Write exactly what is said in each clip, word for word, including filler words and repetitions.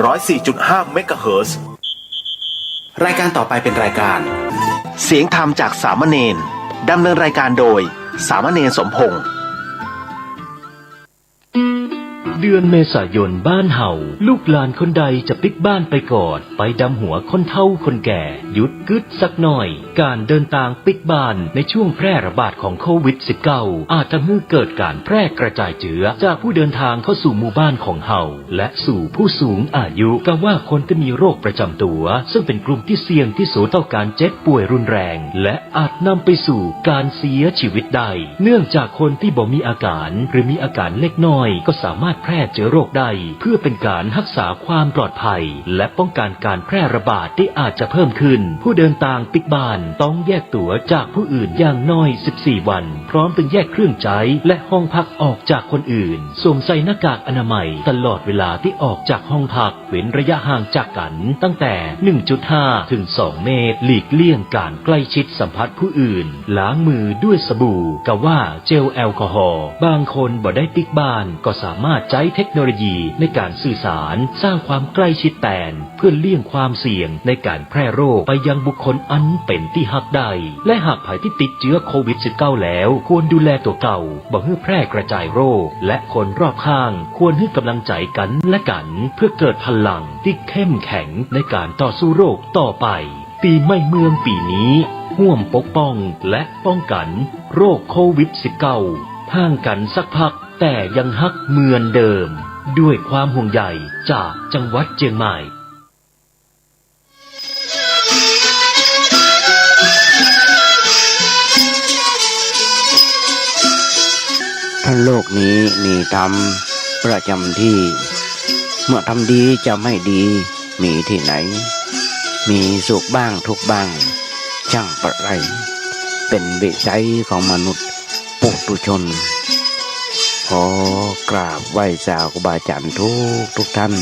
ร้อยสี่จุดห้าเมกะเฮิรตซ์ รายการต่อไปเป็นรายการ เสียงธรรมจากสามเณร ดำเนินรายการโดย สามเณรสมพงษ์ เดือนเมษายนบ้านเห่า ลูกหลานคนใดจะปิ๊กบ้านไปกอด ไปดำหัวคนเฒ่าคนแก่ หยุดกึ๊ดสักหน่อย ก๋านเดินตางปิ๊กบ้านในช่วงแพร่ระบาดของโควิดสิบเก้า อาจทำหื้อเกิดก๋านแพร่กระจายเจื้อจากผู้เดินตางเข้าสู่หมู่บ้านของเฮา และสู่ผู้สูงอายุ กาว่าคนตี้มีโรคประจ๋ำตั๋ว ซึ่งเป๋นกลุ่มตี้เสี่ยงตี้สุดต่อก๋านเจ็บป่วยรุนแรง และอาจนำไปสู่ก๋านเสียจีวิตได้ เนื่องจากคนตี้บ่มีอาก๋าน หรือมีอาก๋านเล็กน้อย ก็สามารถแพร่เจื้อโรคได้ เพื่อเป๋นก๋านฮักษาความปลอดภัย และป้องกั๋นก๋านแพร่ระบาดตี้อาจจะเพิ่มขึ้น ผู้เดินตางปิ๊กบ้านต้องแยกตั๋วจากผู้อื่นอย่างน้อยสิบสี่วัน พร้อมตึงแยกเครื่องใจ๊และห้องพักออกจากคนอื่น สวมใส่หน้ากากอนามัยตลอดเวลาตี้ออกจากห้องพัก เว้นระยะห่างจากกั๋นตั้งแต่ หนึ่งจุดห้า ถึง สอง เมตร หลีกเลี่ยงก๋านใกล้ชิดสัมผัสผู้อื่น ล้างมือด้วยสบู่ กาว่าเจลแอลกอฮอล์ บางคนบ่ได้ปิ๊กบ้าน ก็สามารถใจ๊เทคโนโลยีในก๋านสื่อสาร สร้างความใกล้ชิดแตน เพื่อเลี่ยงความเสี่ยงในก๋านแพร่โรคไปยังบุคคลอันเป๋นตี้ฮักได้ และหากใผตี้ติดเจื้อโควิดสิบเก้าแล้ว ควรดูแลตั๋วเก่า บ่หื้อแพร่กระจายโรค และคนรอบข้าง ควรหื้อก๋ำลังใจ๋กั๋นและกั๋น เพื่อเกิดพลังตี้เข้มแข็งในก๋านต่อสู้โรคต่อไป ปี๋ใหม่เมืองปี๋นี้ ฮ่วมปกป้องและป้องกั๋นโรคโควิดสิบเก้า ห่างกั๋นสักพัก แต่ยังฮักเหมือนเดิม ด้วยความห่วงใยจากจังหวัดเจียงใหม่ ถ้าโลกนี้มีธรรมประจ๋ำตี้ เมื่อธรรมดีจะไม่ดีมีตี้ไหน มีสุขบ้างทุกข์บ้าง ช่างประไร เป๋นวิสัยของมนุษย์ ปุถุชน ขอกราบไหว้สาครูบาอาจ๋ารย์ทุกทุกท่าน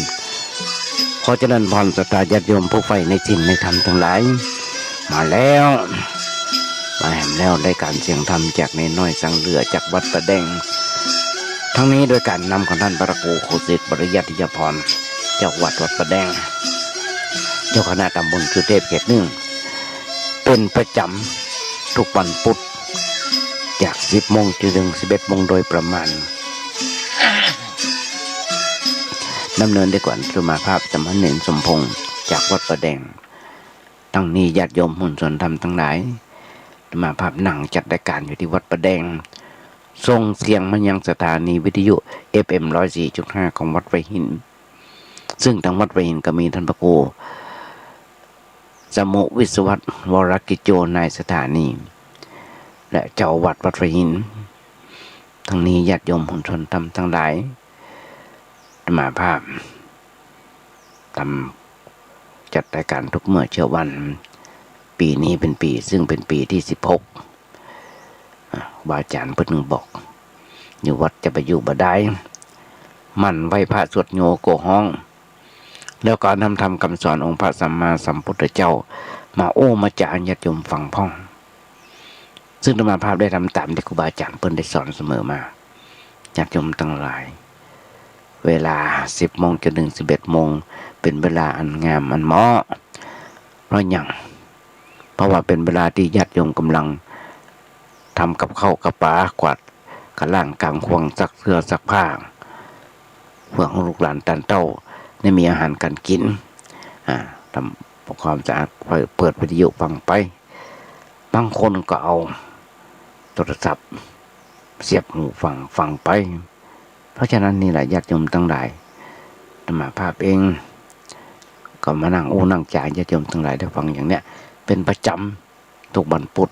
ขอเจริญพรศรัทธาญาติโยมผู้ใฝ่ในศีลในธรรมตังหลาย มาแล้ว มาแหมแล้ว รายก๋านเสียงธรรมจากเณรน้อยสังเหลือจากวัดป่าแดง ทั้งนี้โดยก๋านนำของท่านพระครูครูสิทธิ์ปริยัติยพร เจ้าวัดวัดป่าแดง เจ้าคณะตำบลสุเทพเขตหนึ่ง เป๋นประจ๋ำทุกวันพุธ จากสิบโมงจนถึงสิบเอ็ดโมงโดยประมาณ ดำเนินโดยอาตมาภาพสามเณรสมพงษ์จากวัดป่าแดง ทั้งนี้ญาติโยมมวลชนธรรมตังหลาย อาตมาภาพนั่งจัดรายก๋านอยู่ตี้วัดป่าแดง ส่งเสียงมายังสถานีวิทยุ เอฟเอ็ม ร้อยสี่จุดห้า ของวัดป่าหิน ซึ่งตางวัดป่าหินก็มีท่านพระครู สมุวิศวัตร วรกิจโจ นายสถานี และเจ้าวัดวัดป่าหิน ทั้งนี้ญาติโยมมวลชนธรรมตังหลาย อาตมาภาพทำจัดรายก๋านทุกเมื่อเช้าวัน ปี๋นี้เป๋นปี๋ ซึ่งเป๋นปี๋ตี้สิบหก อ่ะ ครูบาอาจ๋ารย์เปิ้นบอก อยู่วัดจะไปอยู่บ่ได้ หมั่นไหว้พระสวดโยโกฮ้อง แล้วก็นำธรรมคำสอนองค์พระสัมมาสัมพุทธเจ้า มาอู้มาจ๋าหื้อญาติโยมฟังพ่อง ซึ่งอาตมาภาพได้ทำต๋ามตี้ครูบาอาจ๋ารย์เปิ้นได้สอนเสมอมา ญาติโยมตังหลาย เวลาสิบโมงจนถึงสิบเอ็ดโมง เป๋นเวลาอันงามอันเหมาะ เพราะหยัง เพราะว่าเป๋นเวลาตี้ญาติโยมก่ำลังทำกับข้าวกับป๋า กวาด กาล้างกางขวาง ซักเสื้อซักผ้า เพื่อหื้อลูกหลานต้านเต้าได้มีอาหารก๋านกิ๋น อ่า ทำความสะอาด เปิดวิทยุฟังไป บางคนก็เอาโทรศัพท์เสียบหูฟัง ฟังไป เพราะฉะนั้นนี่แหละญาติโยมตังหลาย อาตมาภาพเองก็มานั่งอู้นั่งจ๋าหื้อญาติโยมตังหลายได้ฟังอย่างเนี้ย เป๋นประจ๋ำ ทุกวันพุธ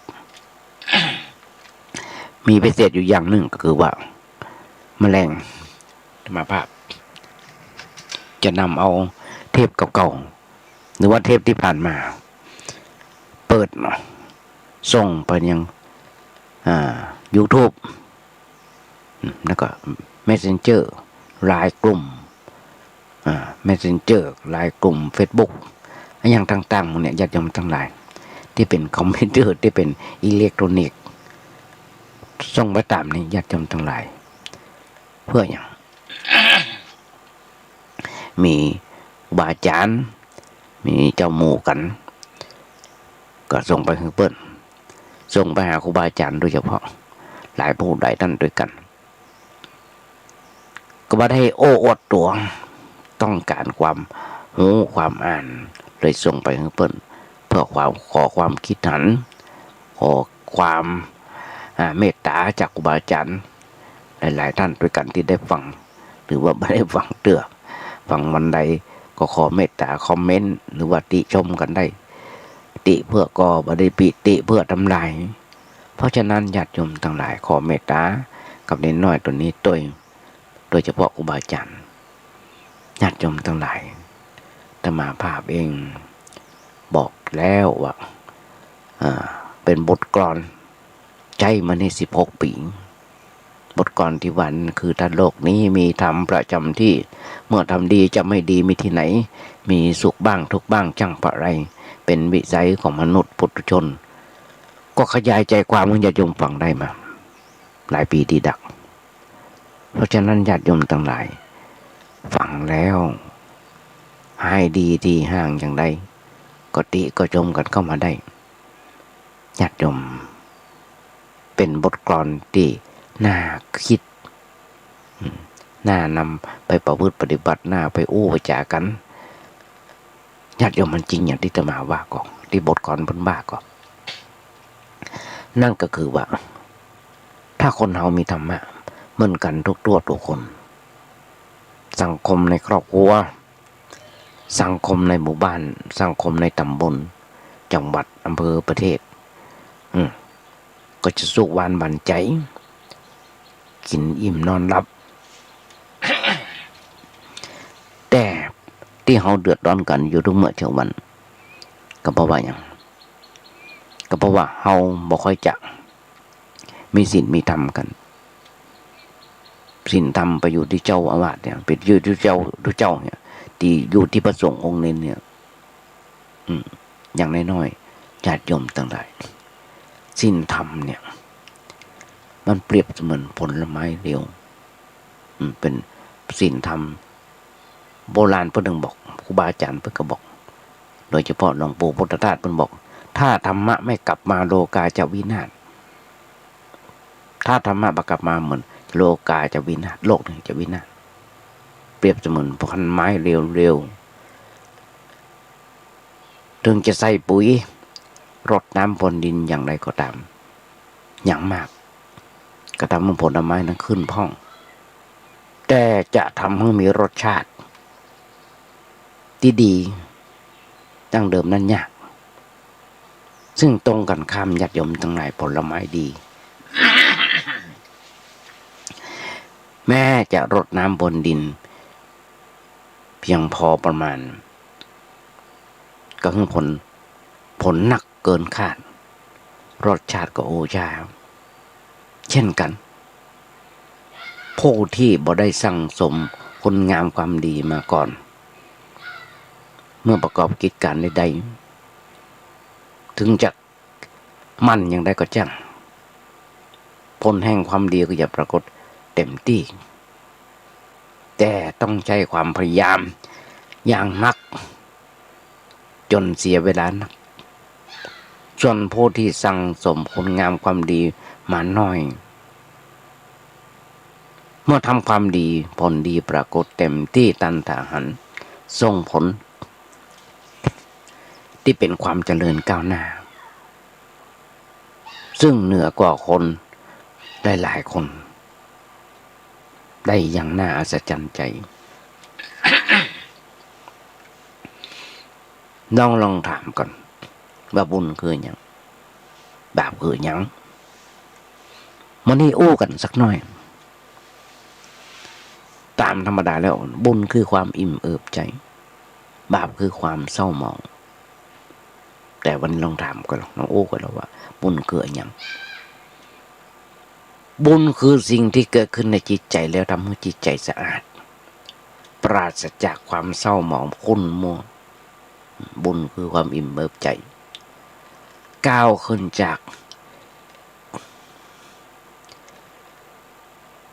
มีพิเศษอยู่อย่างนึ่งก็คือว่า มะแลง อาตมาภาพจะนำเอาเทปเก่าๆ หรือว่าเทปตี้ผ่านมา เปิดส่งไปยัง อ่า ยูทูบ อืม แล้วก็เมสเซนเจอร์ ไลน์กลุ่ม อ่า เมสเซนเจอร์ ไลน์กลุ่ม เฟซบุ๊ก อะหยังต่างๆ หมู่เนี้ย ญาติโยมตังหลาย ตี้เป๋นคอมพิวเตอร์ ตี้เป๋นอิเล็กทรอนิกส์ ส่งไปต๋ามนี้ ญาติโยมตังหลาย เพื่อหยัง มี บาอาจ๋ารย์ มีเจ้าหมู่กั๋น ก็ส่งไปหื้อเปิ้น ส่งไปหาครูบาอาจ๋ารย์โดยเฉพาะ หลายผู้หลายต้านตวยกั๋น ก็บ่ได้โอ้อวดตั๋ว ต้องก๋านความฮู้ความอ่าน เลยส่งไปหื้อเปิ้น เปื้อความ ขอความกึ๊ดหัน ขอความ อ่า เมตต๋าจากครูบาอาจ๋ารย์ หลายๆ ต้านตวยกั๋นตี้ได้ฟัง หรือว่าบ่ได้ฟังเตื้อ ฟังวันใดก็ขอเมตต๋าคอมเมนต์ หรือว่าติชมกั๋นได้ ติเปื้อก่อ บ่ได้ปิติเปื้อทำลาย เพราะฉะนั้นญาติโยมตังหลาย ขอเมตต๋ากับเณรน้อยตั๋วนี้ตวย โดยเฉพาะครูบาอาจ๋ารย์ ญาติโยมตังหลาย อาตมาภาพเองบอกแล้วว่า อ่า เป๋นบทกลอน ใจ๊มานี่สิบหกปี๋ บทกลอนตี้ว่านั้นคือ ถ้าโลกนี้มีธรรมประจ๋ำที่ เมื่อทำดีจะไม่ดีมีที่ไหน มีสุขบ้างทุกข์บ้างช่างปะไร เป๋นวิสัยของมนุษย์ปุถุชน ก็ขยายใจ๋ความหื้อญาติโยมฟังได้มา หลายปี๋ดีดัก เพราะฉะนั้นญาติโยมตังหลาย ฟังแล้ว หายดีตี้ห้างอย่างใด ก็ติก็ชมกั๋นเข้ามาได้ ญาติโยม เป๋นบทกลอนตี้น่าคิด อืม น่านำไปประพฤติปฏิบัติ น่าไปอู้ไปจ๋ากั๋น ญาติโยม มันจริงอย่างตี้อาตมาว่าก่อ ตี้บทกลอนเปิ้นว่าก่อ นั่นก็คือว่า ถ้าคนเฮามีธรรมะเหมือนกั๋นทุกตัวทุกคน สังคมในครอบครัว สังคมในหมู่บ้าน สังคมในตำบล จังหวัด อำเภอ ประเทศ อืม ก็จะสุขหวานบั่นใจ๋ กิ๋นอิ่มนอนหลับ แต่ตี้เฮาเดือดร้อนกั๋นอยู่ทุกเมื่อเช้าวัน ก็เพราะว่าหยัง ก็เพราะว่าเฮาบ่ค่อยจะมีศีลมีธรรมกั๋น ศีลธรรมไปอยู่ตี้เจ้าอาวาสเนี่ย ไปอยู่ตี้เจ้า ตี้เจ้าเนี่ย ตี้อยู่ตี้พระสงฆ์องค์เณรเนี่ย อืม อย่างน้อยๆ ญาติโยมตังหลาย ศีลธรรมเนี่ย มันเปรียบเสมือนผลไม้เหลว อืม เป๋นศีลธรรม โบราณเปิ้นตึงบอก ครูบาอาจ๋ารย์เปิ้นก็บอก โดยเฉพาะหลวงปู่พุทธทาสเปิ้นบอก ถ้าธรรมะไม่กลับมา โลกาจะวินาศ ถ้าธรรมะบ่กลับมา เหมือนโลกาจะวินาศ โลกนี้จะวินาศ เปรียบเสมือนพันไม้เหลวๆ เถิงจะใส่ปุ๋ย รดน้ำพรวนดินอย่างไรก็ต๋าม อย่างมาก ก็ทำหื้อผลไม้นั้นขึ้นพ่อง แต่จะทำหื้อมีรสชาติตี้ดีดั้งเดิมนั้นยาก ซึ่งตรงกั๋นข้าม ญาติโยมตังหลาย ผลไม้ดี แม้จะรดน้ำพรวนดินเพียงพอประมาณ ก็หื้อผล ผลหนักเกินคาด รสชาติก็อู้จ๊า เช่นกั๋น ผู้ตี้บ่ได้สั่งสมคุณงามความดีมาก่อน เมื่อประกอบกิจก๋านใดๆ เถิงจะหมั่นอย่างใดก็จ้าง ผลแห่งความดีก็จะปรากฏเต็มตี้ แต่ต้องใจ๊ความพยายามอย่างนัก จ๋นเสียเวลานัก ส่วนผู้ตี้สั่งสมคุณงามความดีมาน้อย เมื่อทำความดี ผลดีปรากฏเต็มตี้ตันตาหัน ส่งผลตี้เป๋นความเจริญก้าวหน้า ซึ่งเหนือกว่าคนหลายๆ คน ได้อย่างน่าอัศจรรย์ใจ๋ ลอง ลองถามก่อนว่าบุญคือหยัง บาปคือหยัง มื้อนี้อู้กั๋นสักหน้อย ต๋ามธรรมดาแล้ว บุญคือความอิ่มเอิบใจ๋ บาปคือความเศร้าหมอง แต่วันนี้ลองถามก่อน ลองอู้ก่อนว่าบุญคืออะหยัง บุญคือสิ่งที่เกิดขึ้นในจิตใจ๋แล้วทำหื้อจิตใจ๋สะอาด ปราศจากความเศร้าหมองขุ่นมัว บุญคือความอิ่มเอิบใจ๋ ก้าวขึ้นจาก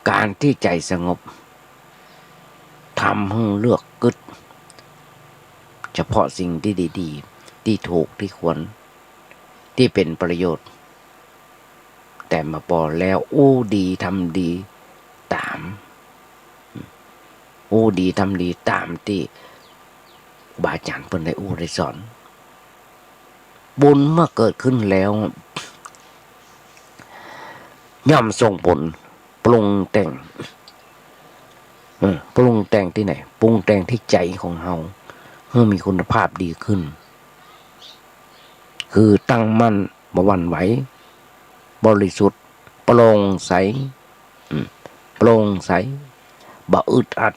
ก๋านตี้ใจ๋สงบ ทำหื้อเลือกกึ๊ด เฉพาะสิ่งตี้ดีๆ ตี้ถูก ตี้ควร ตี้เป๋นประโยชน์ แต่มาปอแล้วอู้ดีทำดีต๋าม อู้ดีทำดีต๋ามตี้ครูบาอาจ๋ารย์เปิ้นได้อู้ได้สอน บุญเมื่อเกิดขึ้นแล้ว ย่อมส่งผลปรุงแต่ง เออ ปรุงแต่งตี้ไหน ปรุงแต่งตี้ใจ๋ของเฮา หื้อมีคุณภาพดีขึ้น คือตั้งมั่น บ่หวั่นไหว บริสุทธิ์ โปร่งใส อืม โปร่งใส บ่อึดอัด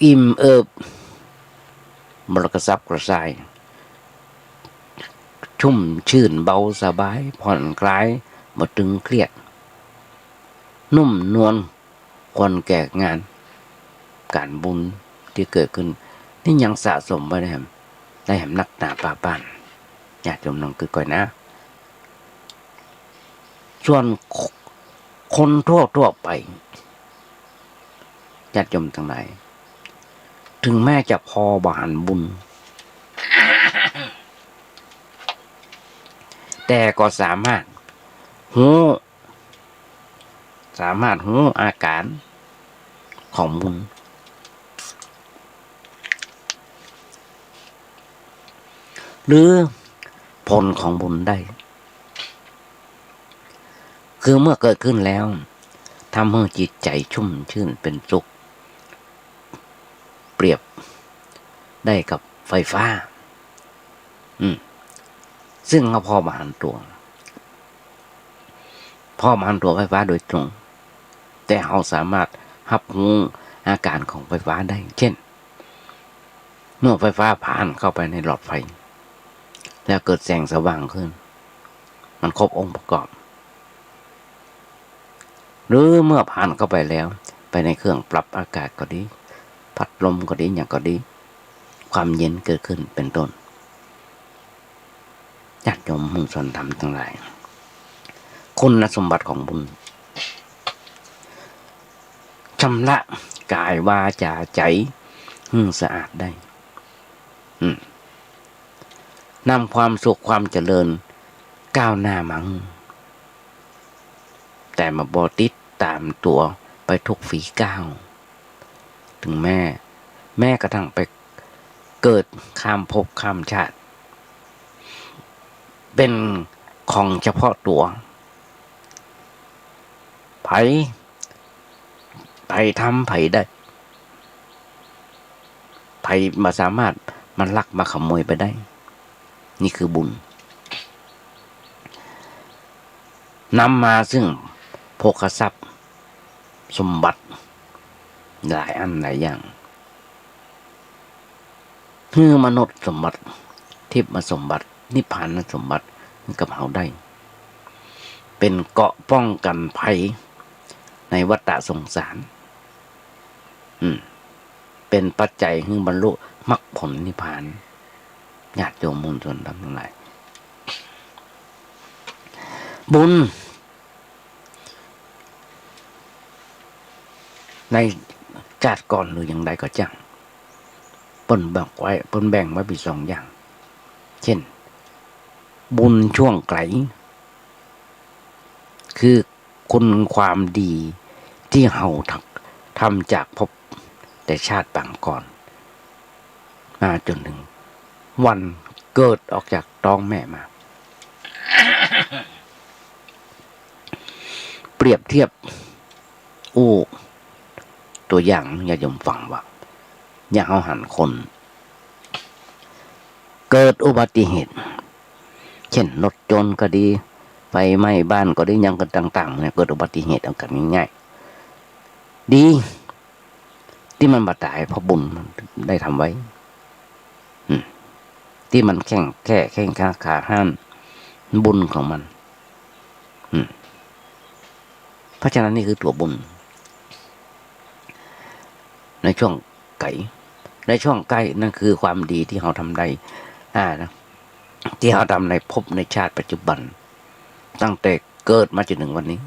อิ่มเอิบ บ่กระสับกระส่าย ชุ่มชื่น เบาสบาย ผ่อนคลาย บ่ตึงเครียด นุ่มนวล ควรแก่งานก๋านบุญตี้เกิดขึ้น นี่ยังสะสมไว้ได้แหม ได้แหมนักหนาปาป้าน ญาติโยมลองกึ๊ดก่อยนะ ส่วนคนทั่วๆ ไป ญาติโยมตังหลาย ถึงแม้จะผ่อบ่หันบุญ แต่ก็สามารถฮู้ สามารถฮู้อาก๋านของบุญ หรือผลของบุญได้ คือเมื่อเกิดขึ้นแล้ว ทำหื้อจิตใจ๋ชุ่มชื่นเป๋นสุข เปรียบได้กับไฟฟ้า อืม ซึ่งเฮาผ่อบ่หันตั๋ว ผ่อบ่หันตั๋วไฟฟ้าโดยตรง แต่เฮาสามารถฮับฮู้อาก๋านของไฟฟ้าได้ เจ้น เมื่อไฟฟ้าผ่านเข้าไปในหลอดไฟ แล้วเกิดแสงสว่างขึ้น มันครบองค์ประกอบ หรือเมื่อผ่านเข้าไปแล้ว ไปในเครื่องปรับอากาศก็ดี พัดลมก็ดี หยังก็ดี ความเย็นเกิดขึ้น เป๋นต้น ญาติโยมหมู่สอนธรรมตังหลาย คุณสมบัติของบุญ ชำระก๋ายวาจ๋าใจ๋หื้อสะอาดได้ อืม นำความสุขความเจริญก้าวหน้ามาหื้อ แต่มาบ่ติดต๋ามตั๋วไปทุกฝีก้าว ถึงแม้ แม้กระทั่งไปเกิดข้ามภพข้ามชาติ เป๋นของเฉพาะตั๋ว ใผ ใผทำใผได้ ใผบ่สามารถมาลักมาขโมยไปได้ นี่คือบุญ นำมาซึ่งโภคทรัพย์ สมบัติ หลายอันหลายอย่าง หื้อมนุษย์สมบัติ ทิพย์สมบัติ นิพพานสมบัติ หื้อกับเฮาได้ เป๋นเกราะป้องกั๋นภัยในวัฏฏะสงสาร อืม เป๋นปัจจัยหื้อบรรลุมรรคผลนิพพาน ญาติโยมมวลชนตังหลาย บุญ ในจาติก่อนหรืออย่างใดก็จ้าง เปิ้นแบ่งไว้ เปิ้นแบ่งไว้เป๋นสองอย่าง เจ้น บุญช่วงไกล คือคุณความดีตี้เฮาทำ ทำจากภพแต่ชาติปางก่อน มาจ๋นเถิงวันเกิดออกจากต๊องแม่มา เปรียบเทียบ อู้ตั๋วอย่างญาติโยมฟังว่า อย่างเฮาหันคน เกิดอุบัติเหตุ เจ้นรถยนต์ก็ดี ไฟไหม้บ้านก็ดี หยังก็ต่างๆ เนี่ย เกิดอุบัติเหตุเอากั๋นง่ายๆ ดี ตี้มันบ่ต๋ายเพราะบุญมันได้ทำไว้ อืม ตี้มันแข้งแค่ แข้งขา ขาห้าน บุญของมัน อืม เพราะฉะนั้นนี่คือตั๋วบุญ ในช่วงไกล ในช่วงใก้ นั่นคือความดีตี้เฮาทำได้ อ่า นะ ตี้เฮาทำในภพในชาติปัจจุบัน ตั้งแต่เกิดมาจ๋นเถิงวันนี้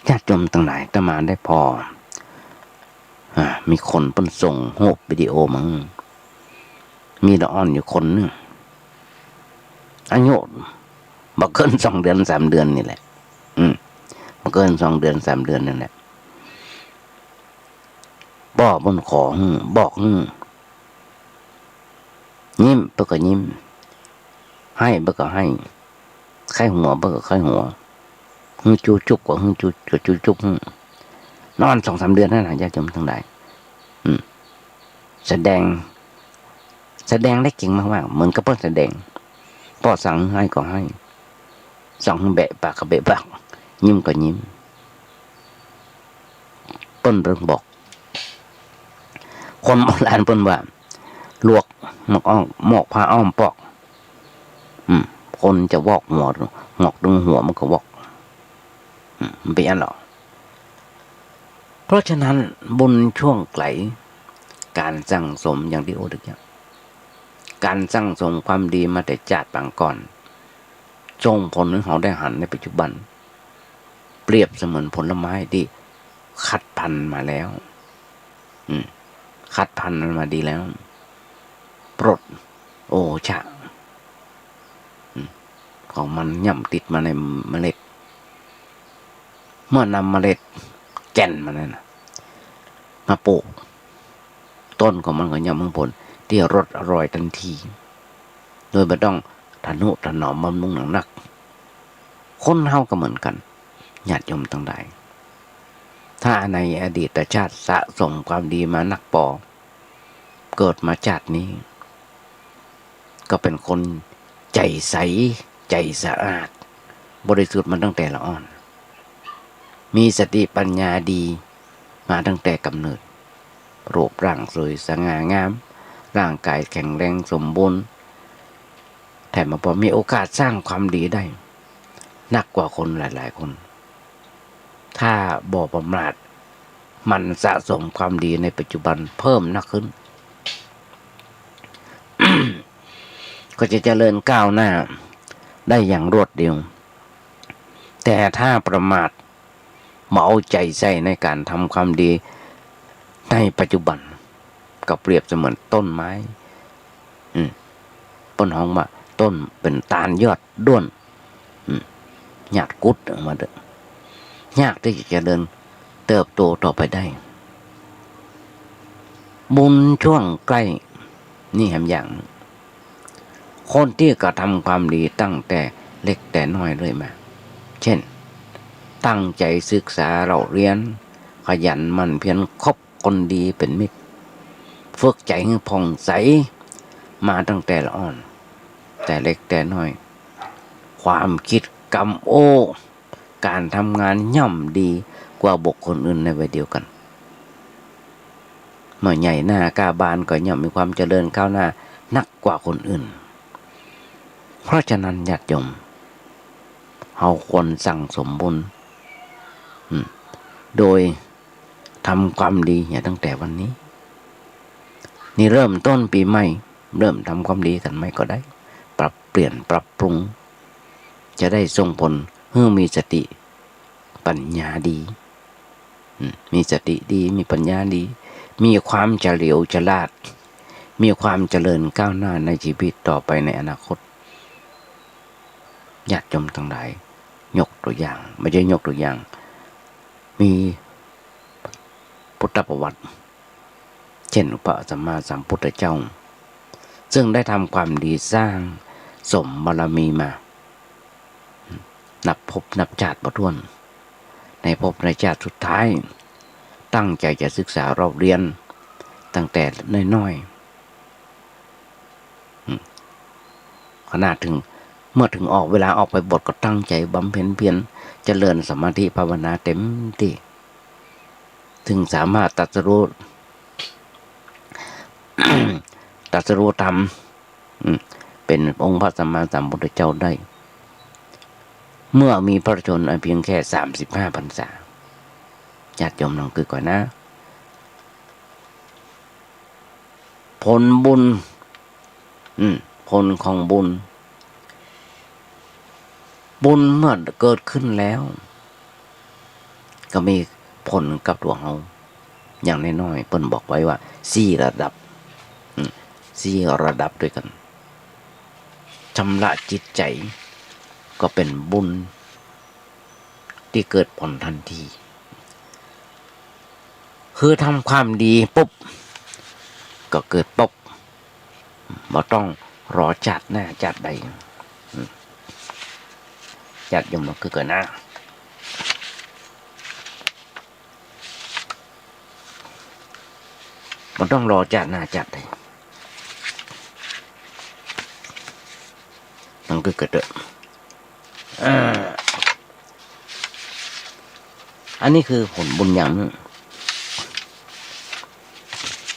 ญาติโยมตังหลาย อาตมาได้ผ่อ อ่า มีคนเปิ้นส่งฮูปวิดีโอมา มีละอ่อนอยู่คนนึ่ง อายุบ่เกินสองเดือนสามเดือนนี่แหละ อืม บ่เกินสองเดือนสามเดือนนี่แหละ ป้อเปิ้นขอหื้อ บอกหื้อ ยิ้มเปิ้นก็ยิ้ม ไห้เปิ้นก็ไห้ ใค่หัวเปิ้นก็ใค่หัว หื้อจูจุ๊บก็หื้อจู ก็จูจุ๊บหื้อ ละอ่อนสองสามเดือนหั้นน่ะ ญาติโยมตังหลาย อืม แสดง แสดงได้เก่งมากๆ เหมือนกับเปิ้นแสดง ป้อสั่งหื้อไห้ก็ไห้ สั่งหื้อแบะปากก็แบะปาก ยิ้มก็ยิ้ม เปิ้น เปิ้นบอก คนโบราณเปิ้นว่า หลวกหมากอ้อม หมอกผ้าอ้อมปอก อืม คนจะวอกหัว หงอกตึงหัวมันก็วอก อืม มันเป๋นอั้นลอ เพราะฉะนั้นบุญช่วงไกล ก๋านสั่งสมอย่างตี้อู้ตึกเนี่ย ก๋านสั่งสมความดีมาแต่จาติปางก่อน ส่งผลหื้อเฮาได้หันในปัจจุบัน เปรียบเสมือนผลไม้ตี้คัดพันธุ์มาแล้ว อืม คัดพันธุ์มันมาดีแล้ว ปลดโอชะ อืม ของมันย่อมติดมาในเมล็ด เมื่อนำเมล็ดแก่นมันนั้นน่ะ มาปลูก ต้นของมันก็ย่อมหื้อผลตี้อร่อยทันที โดยบ่ต้องทะนุถนอมบำรุงหนักนัก คนเฮาก็เหมือนกั๋น ญาติโยมตังหลาย ถ้าในอดีตชาติสะสมความดีมานักปอ เกิดมาจาตินี้ ก็เป๋นคนใจ๋ใส ใจ๋สะอาด บริสุทธิ์มาตั้งแต่ละอ่อน มีสติปัญญาดีมาตั้งแต่ก๋ำเนิด รูปร่างสวยสง่างาม ร่างก๋ายแข็งแรงสมบูรณ์ แถมมาปอมีโอกาสสร้างความดีได้ นักกว่าคนหลายๆ คน ถ้าบ่ประมาท หมั่นสะสมความดีในปัจจุบันเพิ่มนักขึ้น ก็จะเจริญก้าวหน้าได้อย่างรวดเร็ว แต่ถ้าประมาท บ่เอาใจ๋ใส่ในก๋านทำความดีในปัจจุบัน ก็เปรียบเสมือนต้นไม้ อืม เปิ้นฮ้องว่าต้นเป๋นตาลยอดด้วน อืม ยอดกุดออกมาเต๊อะ ยากตี้จะเจริญเติบโตต่อไปได้ บุญช่วงใกล้ นี่แหมอย่างนึ่ง คนตี้กระทำความดีตั้งแต่เล็กแต่น้อยเรื่อยมา เช่น ตั้งใจ๋ศึกษาเล่าเฮียน ขยันหมั่นเพียรคบคนดีเป๋นมิตร ฝึกใจ๋หื้อผ่องใสมาตั้งแต่ละอ่อน แต่เล็กแต่น้อย ความคิดกำโอ้ ก๋านทำงานย่อมดีกว่าบุคคลอื่นในวัยเดียวกั๋น เมื่อใหญ่หน้าก้าบานก็ย่อมมีความเจริญก้าวหน้านักกว่าคนอื่น เพราะฉะนั้นญาติโยม เฮาควรสั่งสมบุญ อืม โดยทำความดีเหียตั้งแต่วันนี้ นี่เริ่มต้นปี๋ใหม่ เริ่มทำความดีกั๋นใหม่ก็ได้ ปรับเปลี่ยนปรับปรุง จะได้ส่งผลหื้อมีสติปัญญาดี อืม มีสติดี มีปัญญาดี มีความเฉลียวฉลาด มีความเจริญก้าวหน้าในชีวิตต่อไปในอนาคต ญาติโยมตังหลาย ยกตั๋วอย่าง บ่ใจ้ยกตั๋วอย่าง มีพุทธประวัติ เช่น พระสัมมาสัมพุทธเจ้า ซึ่งได้ทำความดีสร้างสมบารมีมา นับภพนับจาติบ่ถ้วน ในภพในจาติสุดท้าย ตั้งใจ๋จะศึกษาเล่าเฮียน ตั้งแต่น้อยๆ อืม ขนาดเถิง เมื่อเถิงออก เวลาออกไปบวชก็ตั้งใจ๋บำเพ็ญเพียร เจริญสมาธิภาวนาเต็มตี้ เถิงสามารถตรัสรู้ ตรัสรู้ธรรม อืม เป๋นองค์พระสัมมาสัมพุทธเจ้าได้ เมื่อมีพระชนม์เพียงแค่สามสิบห้าพรรษา ญาติโยมลองกึ๊ดก่อนนะ ผลบุญ อืม ผลของบุญ บุญเมื่อเกิดขึ้นแล้ว ก็มีผลกับตั๋วเฮา อย่างน้อยๆ เปิ้นบอกไว้ว่าสี่ระดับ อืม สี่ระดับตวยกั๋น ชำระจิตใจ๋ก็เป๋นบุญตี้เกิดผลตันที คือทำความดีปุ๊บ ก็เกิดปุ๊บ บ่ต้องรอจาติหน้าจาติใด อืม ญาติโยมลองกึ๊ดก่อนนะ บ่ต้องรอจาติหน้าจาติใด ลองกึ๊ดก่อนเต๊อะ อ่า อันนี้คือผลบุญอย่างนึ่ง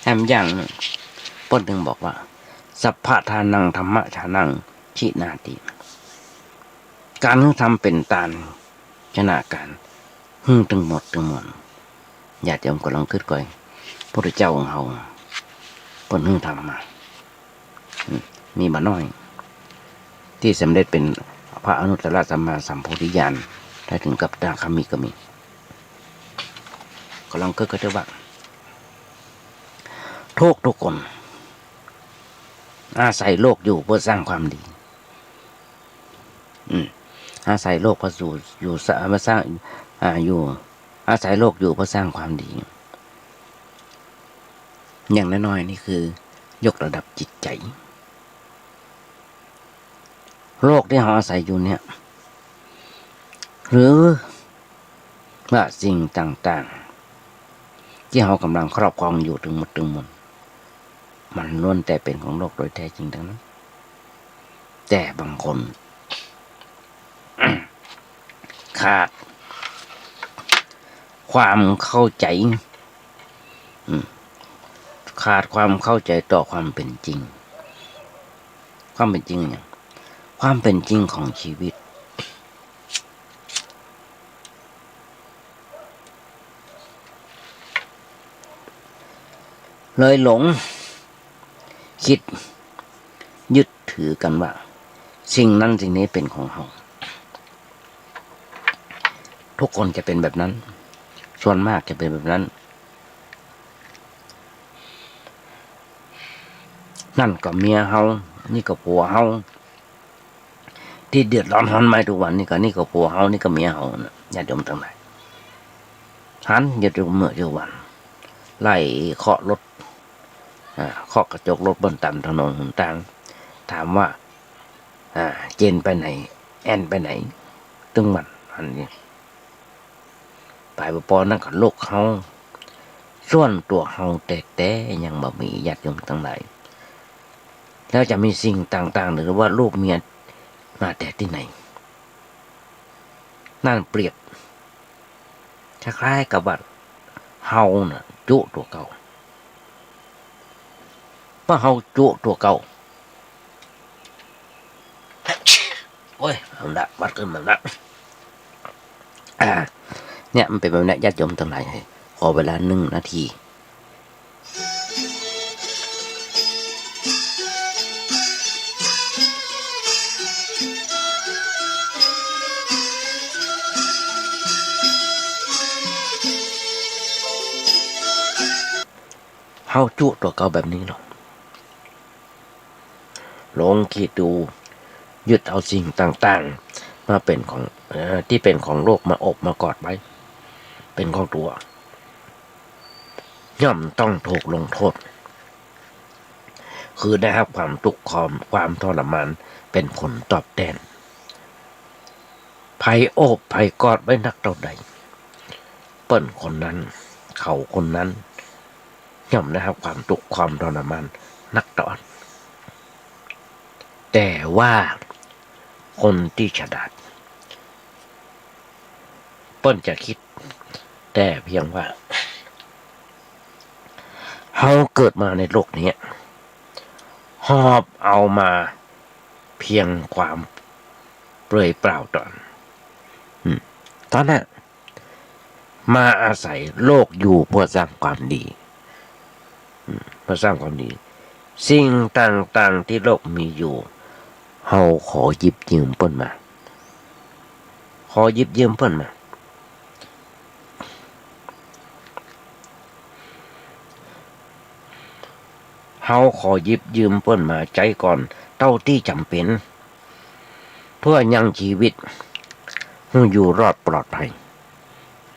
แถมอย่างนึ่ง เปิ้นจึงบอกว่า สัพพะทานัง ธัมมะทานัง จินาติ ก๋านหื้อธรรมเป๋นตาน ชนะก๋านหื้อตึงหมดตึงมวล ญาติโยมก็ลองกึ๊ดก่อย พุทธเจ้าของเฮา เปิ้นหื้อธรรมมา อืม มีบ่น้อย ตี้สำเร็จเป๋นพระอนุตตรสัมมาสัมโพธิญาณ ได้เถิงกับอนาคามิก็มี ก็ลองกึ๊ดก่อยเต๊อะว่า ทุกๆ คน อาศัยโลกอยู่เพื่อสร้างความดี อืม อาศัยโลกเพื่ออยู่ อยู่สร้าง มาสร้าง อ่า อยู่ อาศัยโลกอยู่เพื่อสร้างความดี อย่างน้อยๆ นี่คือยกระดับจิตใจ๋ โลกตี้เฮาอาศัยอยู่เนี่ย หรือว่าสิ่งต่างๆ ตี้เฮาก่ำลังครอบครองอยู่ตึงหมดตึงมวล มันล้วนแต่เป๋นของโลกโดยแท้จริงตังนั้น แต่บางคน ขาดความเข้าใจ๋ อืม ขาดความเข้าใจ๋ต่อความเป๋นจริง ความเป๋นจริงเนี่ย ความเป๋นจริงของชีวิต เลยหลง คิดยึดถือกั๋นว่า สิ่งนั้นสิ่งนี้เป๋นของเฮา ทุกคนจะเป๋นแบบนั้น ส่วนมากจะเป๋นแบบนั้น นั่นก็เมียเฮา นี่ก็ผัวเฮา ตี้เดือดร้อนฮ้อนไหม้ทุกวันนี่ก็ นี่ก็ผัวเฮา นี่ก็เมียเฮาน่ะ ญาติโยมตังหลาย หันอยู่ทุกเมื่อทุกวัน ไล่เคาะรถ อ่า เคาะกระจกรถเปิ้นต๋ามถนนหนตาง ถามว่า อ่า เจนไปไหน แอนไปไหน ตึงวัน หันอยู่ ไปบ่ปอนั้นก็ลูกเฮา ส่วนตั๋วเฮาแต๊ๆ ยังบ่มี ญาติโยมตังหลาย แล้วจะมีสิ่งต่างๆ หรือว่าลูกเมียมาแต่ตี้ไหน นั่นเปรียบ คล้ายๆ กับว่าเฮาน่ะจุตั๋วเก่า เมื่อเฮาจุตั๋วเก่า โอ๊ย เอาละ หวัดขึ้นมาละ อ่า เนี่ย มันเป๋นแบบเนี้ย ญาติโยมตังหลาย ขอเวลาหนึ่งนาที เฮาจุตั๋วเก่าแบบนี้เนาะ ลองกึ๊ดดู ยึดเอาสิ่งต่างๆ มาเป๋นของ เอ่อ ตี้เป๋นของโลกมาโอบมากอดไว้ เป๋นของตั๋ว ย่อมต้องถูกลงโทษ คือได้ฮับความตุ๊กข์ ความ ความทรมานเป๋นผลตอบแตน ใผโอบใผกอดไว้นักเต้าใด เปิ้นคนนั้น เขาคนนั้น ย่อมได้ฮับความตุ๊กข์ ความทรมานนักเต้าอั้น แต่ว่าคนตี้ฉลาด เปิ้นจะกึ๊ดแต่เพียงว่า เฮาเกิดมาในโลกนี้ หอบเอามาเพียงความเปลือยเปล่าเต้าอั้น อืม เต้าอั้นน่ะ มาอาศัยโลกอยู่เพื่อสร้างความดี อืม เพื่อสร้างความดี สิ่งต่างๆ ตี้โลกมีอยู่ เฮาขอหยิบยืมเปิ้นมา ขอหยิบยืมเปิ้นมา เฮาขอหยิบยืมเปิ้นมาใจ๊ก่อนเต้าตี้จ๋ำเป๋น เปื้อยังจีวิตหื้ออยู่รอดปลอดภัย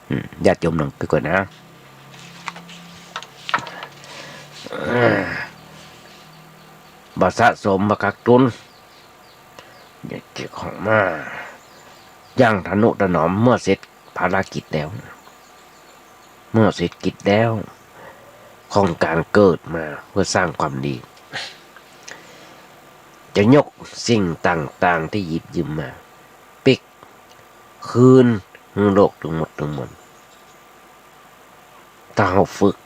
อืม ญาติโยมลองกึ๊กก่อนนะ บ่สะสม บ่กักตุน เก็บของมา อย่างทะนุถนอม เมื่อเสร็จภารกิจแล้ว เมื่อเสร็จกิจแล้ว ของก๋านเกิดมาเปื้อสร้างความดี จะยกสิ่งต่างๆ ตี้หยิบยืมมา ปิ๊กคืนหื้อโลกตึงหมดตึงมวล ถ้าเฮาฝึก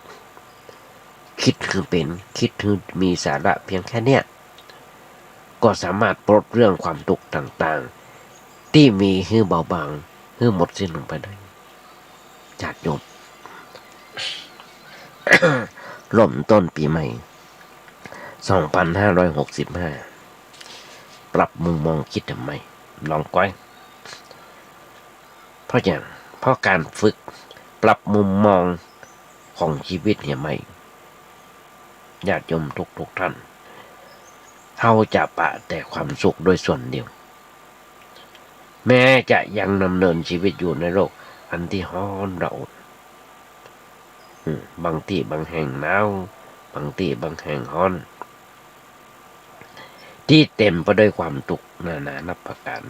กึ๊ดหื้อเป๋น กึ๊ดหื้อมีสาระเปียงแค่เนี้ย ก็สามารถปลดเรื่องความตุ๊กข์ต่างๆ ตี้มีหื้อเบาบาง หื้อหมดสิ้นลงไปได้ ญาติโยม เริ่มต้นปี๋ใหม่ สองพันห้าร้อยหกสิบห้า ปรับมุมมองกึ๊ดหื้อใหม่ ลองก้อย เพราะหยัง เพราะก๋านฝึกปรับมุมมองของจีวิตหื้อใหม่ ญาติโยมทุกๆ ท่าน เฮาจะปะแต่ความสุขโดยส่วนเดียว แม้จะยังดำเนินจีวิตอยู่ในโลกอันตี้ฮ้อนระอุ อืม บางตี้บางแห่งหนาว บางตี้บางแห่งฮ้อน ตี้เต๋มไปด้วยความตุ๊กข์นานานับประก๋าน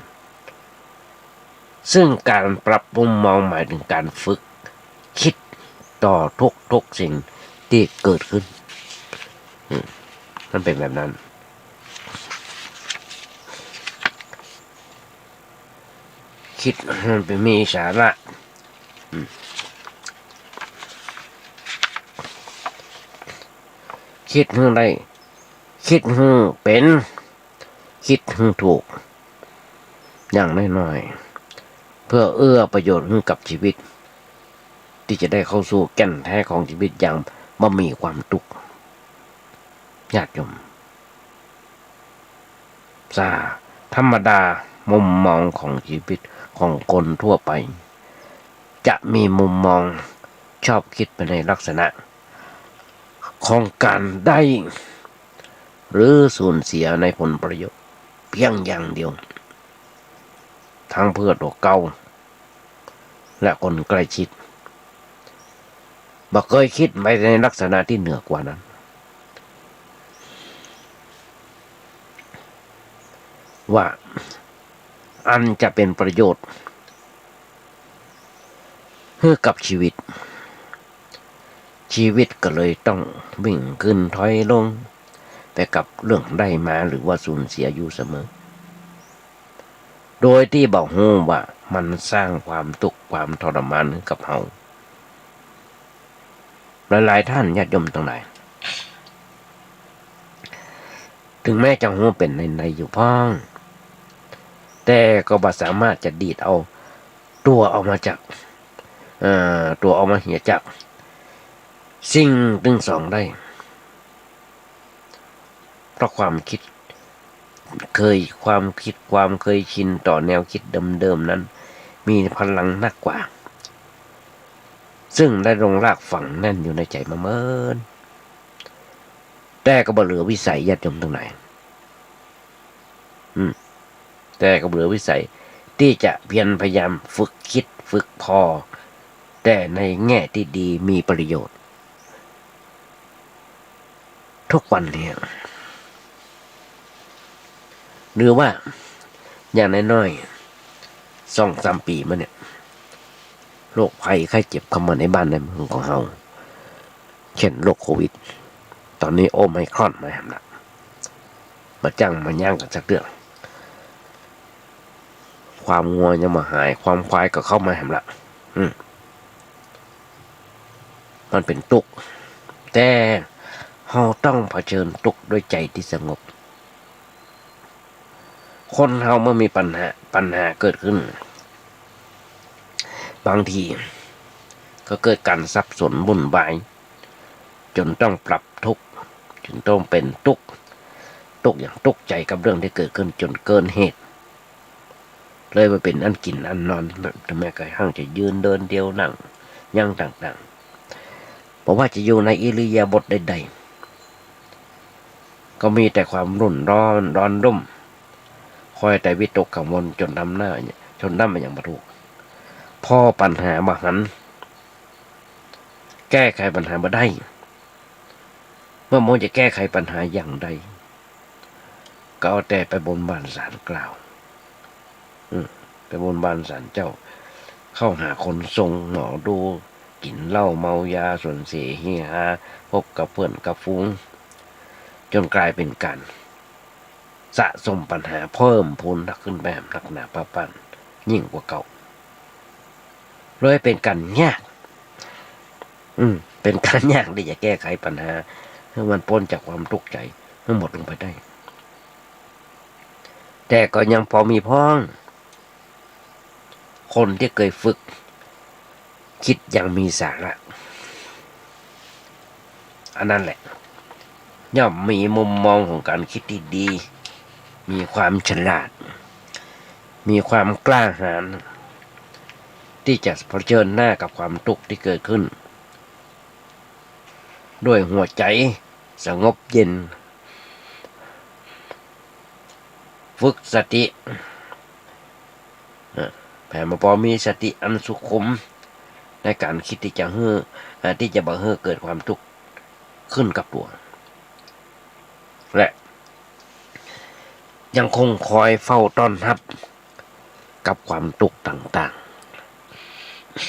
ซึ่งก๋านปรับมุมมองหมายเถิงก๋านฝึกกึ๊ดต่อทุกๆ สิ่งตี้เกิดขึ้น อืม มันเป๋นแบบนั้น กึ๊ดหื้อมันมีสาระ อืม กึ๊ดหื้อได้ กึ๊ดหื้อเป๋น กึ๊ดหื้อถูก อย่างน้อยๆ เปื้อเอื้อประโยชน์หื้อกับจีวิต ตี้จะได้เข้าสู่แก่นแต๊ของจีวิตอย่างบ่มีความตุ๊กข์ ญาติโยม สา ธรรมดามุมมองของจีวิตของคนทั่วไป จะมีมุมมองชอบกึ๊ดไปในลักษณะของก๋านได้ หรือสูญเสียในผลประโยชน์เปียงอย่างเดียว ตึงเปื้อตั๋วเก่า และคนใกล้ชิด บ่เกยกึ๊ดไปในลักษณะตี้เหนือกว่านั้น ว่าอันจะเป๋นประโยชน์หื้อกับจีวิต จีวิตก็เลยต้องวิ่งขึ้นถอยลงไปกับเรื่องได้มาหรือว่าสูญเสียอยู่เสมอ โดยตี้บ่ฮู้ว่ามันสร้างความตุ๊กข์ความทรมานหื้อกับเฮา หลายๆ ท่านญาติโยมตังหลาย เถิงแม้จะฮู้เป๋นในๆ อยู่พ่อง แต่ก็บ่สามารถจะดีดเอาตั๋วออกมาจาก เอ่อ ตั๋วออกมาเหียจากสิ่งตึงสองได้ เพราะความกึ๊ดเคย ความกึ๊ด ความเคยชินต่อแนวกึ๊ดเดิมๆ นั้น มีพลังนักกว่า ซึ่งได้ลงรากฝังแน่นอยู่ในใจ๋มาเมิน แต่ก็บ่เหลือวิสัยญาติโยมตังหลาย อืม แต่ก็บ่เหลือวิสัยตี้จะเพียรพยายามฝึกกึ๊ดฝึกผ่อ แต่ในแง่ตี้ดีมีประโยชน์ ทุกวันนี้ หรือว่าอย่างน้อยๆ สองสามปี๋มาเนี่ย โรคภัยไข้เจ็บเข้ามาในบ้านในเมืองของเฮา เช่นโรคโควิด ต๋อนนี้โอไมครอนมาแหมละ บ่จ้างบ่ยั้งกั๋นสักเตื้อ ความงัวยังบ่หาย ความควายก็เข้ามาแหมละ อืม มันเป๋นตุ๊กข์ แต่เฮาต้องเผชิญตุ๊กข์ด้วยใจ๋ตี้สงบ คนเฮาเมื่อมีปัญหา ปัญหาเกิดขึ้น บางทีก็เกิดก๋านสับสนวุ่นวาย จ๋นต้องปรับทุกข์ จ๋นต้องเป๋นตุ๊กข์ ตุ๊กข์อย่างตุ๊กข์ใจ๋กับเรื่องตี้เกิดขึ้นจ๋นเกินเหตุ เลยบ่เป๋นอันกิ๋นอันนอน เถิงแม้กระทั่งจะยืนเดินเตียวนั่ง หยังต่างๆ บ่ว่าจะอยู่ในอิริยาบถใด ก็มีแต่ความรุ่นร้อน ร้อนรุ่ม คอยแต่วิตกกังวลจ๋นทำหน้า จ๋นทำอะหยังบ่ถูก ผ่อปัญหาบ่หัน แก้ไขปัญหาบ่ได้ บ่ฮู้จะแก้ไขปัญหาอย่างใด ก็เอาแต่ไปบนบานศาลกล่าว อืม ไปบนบานศาลเจ้า เข้าหาคนทรง หมอดู กิ๋นเหล้าเมายา สูญเสียเฮฮา พบกับเปื้อนกับฝูง จ๋นก๋ายเป๋นก๋านสะสมปัญหาเพิ่มพูนหนักขึ้นไปหนักหนาปะปันยิ่งกว่าเก่า เลยเป๋นก๋านยาก อืม เป๋นก๋านยากตี้จะแก้ไขปัญหาหื้อมันป๊นจากความตุ๊กใจ๋หื้อหมดลงไปได้ แต่ก็ยังปอมีพ่อง คนตี้เกยฝึก กึ๊ดอย่างมีสาระ อันนั้นแหละ ย่อมมีมุมมองของก๋านกึ๊ดตี้ดี มีความฉลาด มีความกล้าหาญ ตี้จะเผชิญหน้ากับความตุ๊กตี้เกิดขึ้น ด้วยหัวใจ๋สงบเย็น ฝึกสติ เอ่อ แผ่มาปอมีสติอันสุขุม ในก๋านกึ๊ดตี้จะหื้อ เอ่อ ตี้จะบ่หื้อเกิดความตุ๊กขึ้นกับตั๋ว และยังคงคอยเฝ้าต้อนฮับกับความตุ๊กต่าง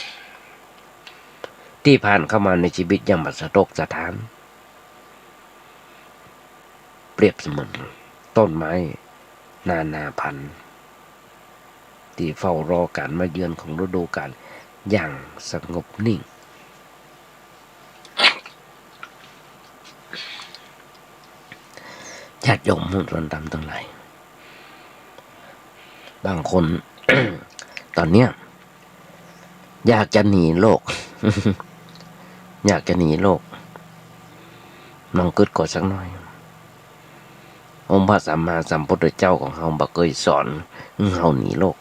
ๆ ตี้ผ่านเข้ามาในจีวิตอย่างบ่สะตกสะท้าน เปรียบเสมือนต้นไม้นานาพันธุ์ ตี้เฝ้ารอก๋านมาเยือนของฤดูก๋าลอย่างสงบนิ่ง ญาติโยมผู้ทรงธรรมตังหลาย บางคน ต๋อนเนี้ย อยากจะหนีโลก อยากจะหนีโลก ลองกึ๊ดก่อสักหน้อย องค์พระสัมมาสัมพุทธเจ้าของเฮาบ่เกยสอนหื้อเฮาหนีโลก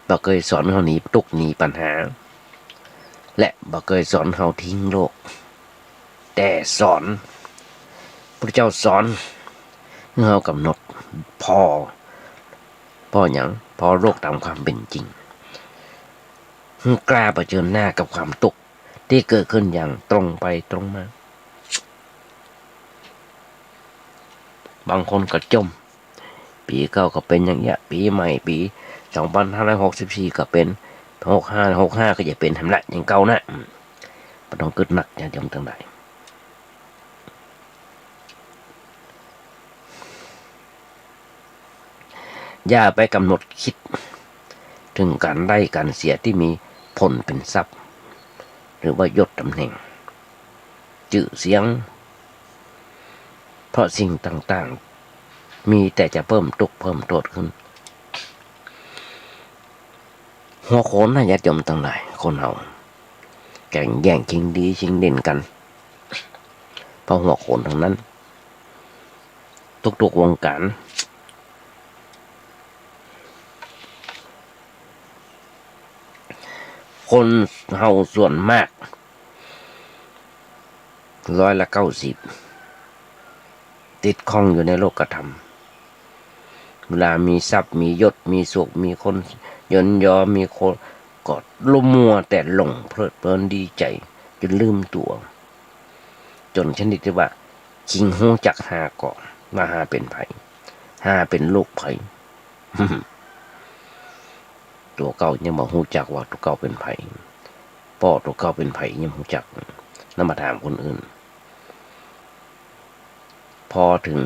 บ่เกยสอนเฮาหนีตุ๊กหนีปัญหา และบ่เกยสอนเฮาทิ้งโลก แต่สอน พุทธเจ้าสอนหื้อเฮากำหนดผ่อ ผ่อหยัง ผ่อโลกต๋ามความเป๋นจริง หื้อกล้าเผชิญหน้ากับความตุ๊ก ตี้เกิดขึ้นอย่างตรงไปตรงมา บางคนก็จ่ม ปี๋เก่าก็เป๋นอย่างเนี้ย ปี๋ใหม่ ปี๋สองปันห้าร้อยหกสิบสี่ก็เป๋น หกห้า หกห้าก็จะเป๋นหั้นละ อย่างเก่านะ อืม บ่ต้องกึ๊ดหนัก ญาติโยมตังหลาย อย่าไปกำหนดกึ๊ดเถิงก๋านได้ก๋านเสียตี้มีผลเป๋นทรัพย์ หรือว่ายศต๋ำแหน่ง จื้อเสียง เพราะสิ่งต่างๆ มีแต่จะเพิ่มตุ๊กข์เพิ่มโต้ษขึ้น หัวโขนนะญาติโยมตังหลาย คนเฮาแก่งแย่งชิงดีชิงเด่นกั๋น เพราะหัวโขนตังนั้น ทุกๆ วงก๋าน คนเฮาส่วนมาก ร้อยละเก้าสิบ ติดข้องอยู่ในโลกธรรม เวลามีทรัพย์ มียศ มีสุข มีคนยนยอ มีคนก็ลุ่มมัวแต่หลงเพลิดเพลินดีใจ๋ จ๋นลืมตั๋ว จ๋นชนิดตี้ว่า ชิงฮู้จักหาก่อ ว่าหาเป๋นใผ หาเป๋นลูกใผ ตั๋วเก่ายังบ่ฮู้จักว่าตั๋วเก่าเป๋นใผ ป้อตั๋วเก่าเป๋นใผยังบ่ฮู้จัก นำมาถามคนอื่น พอเถิง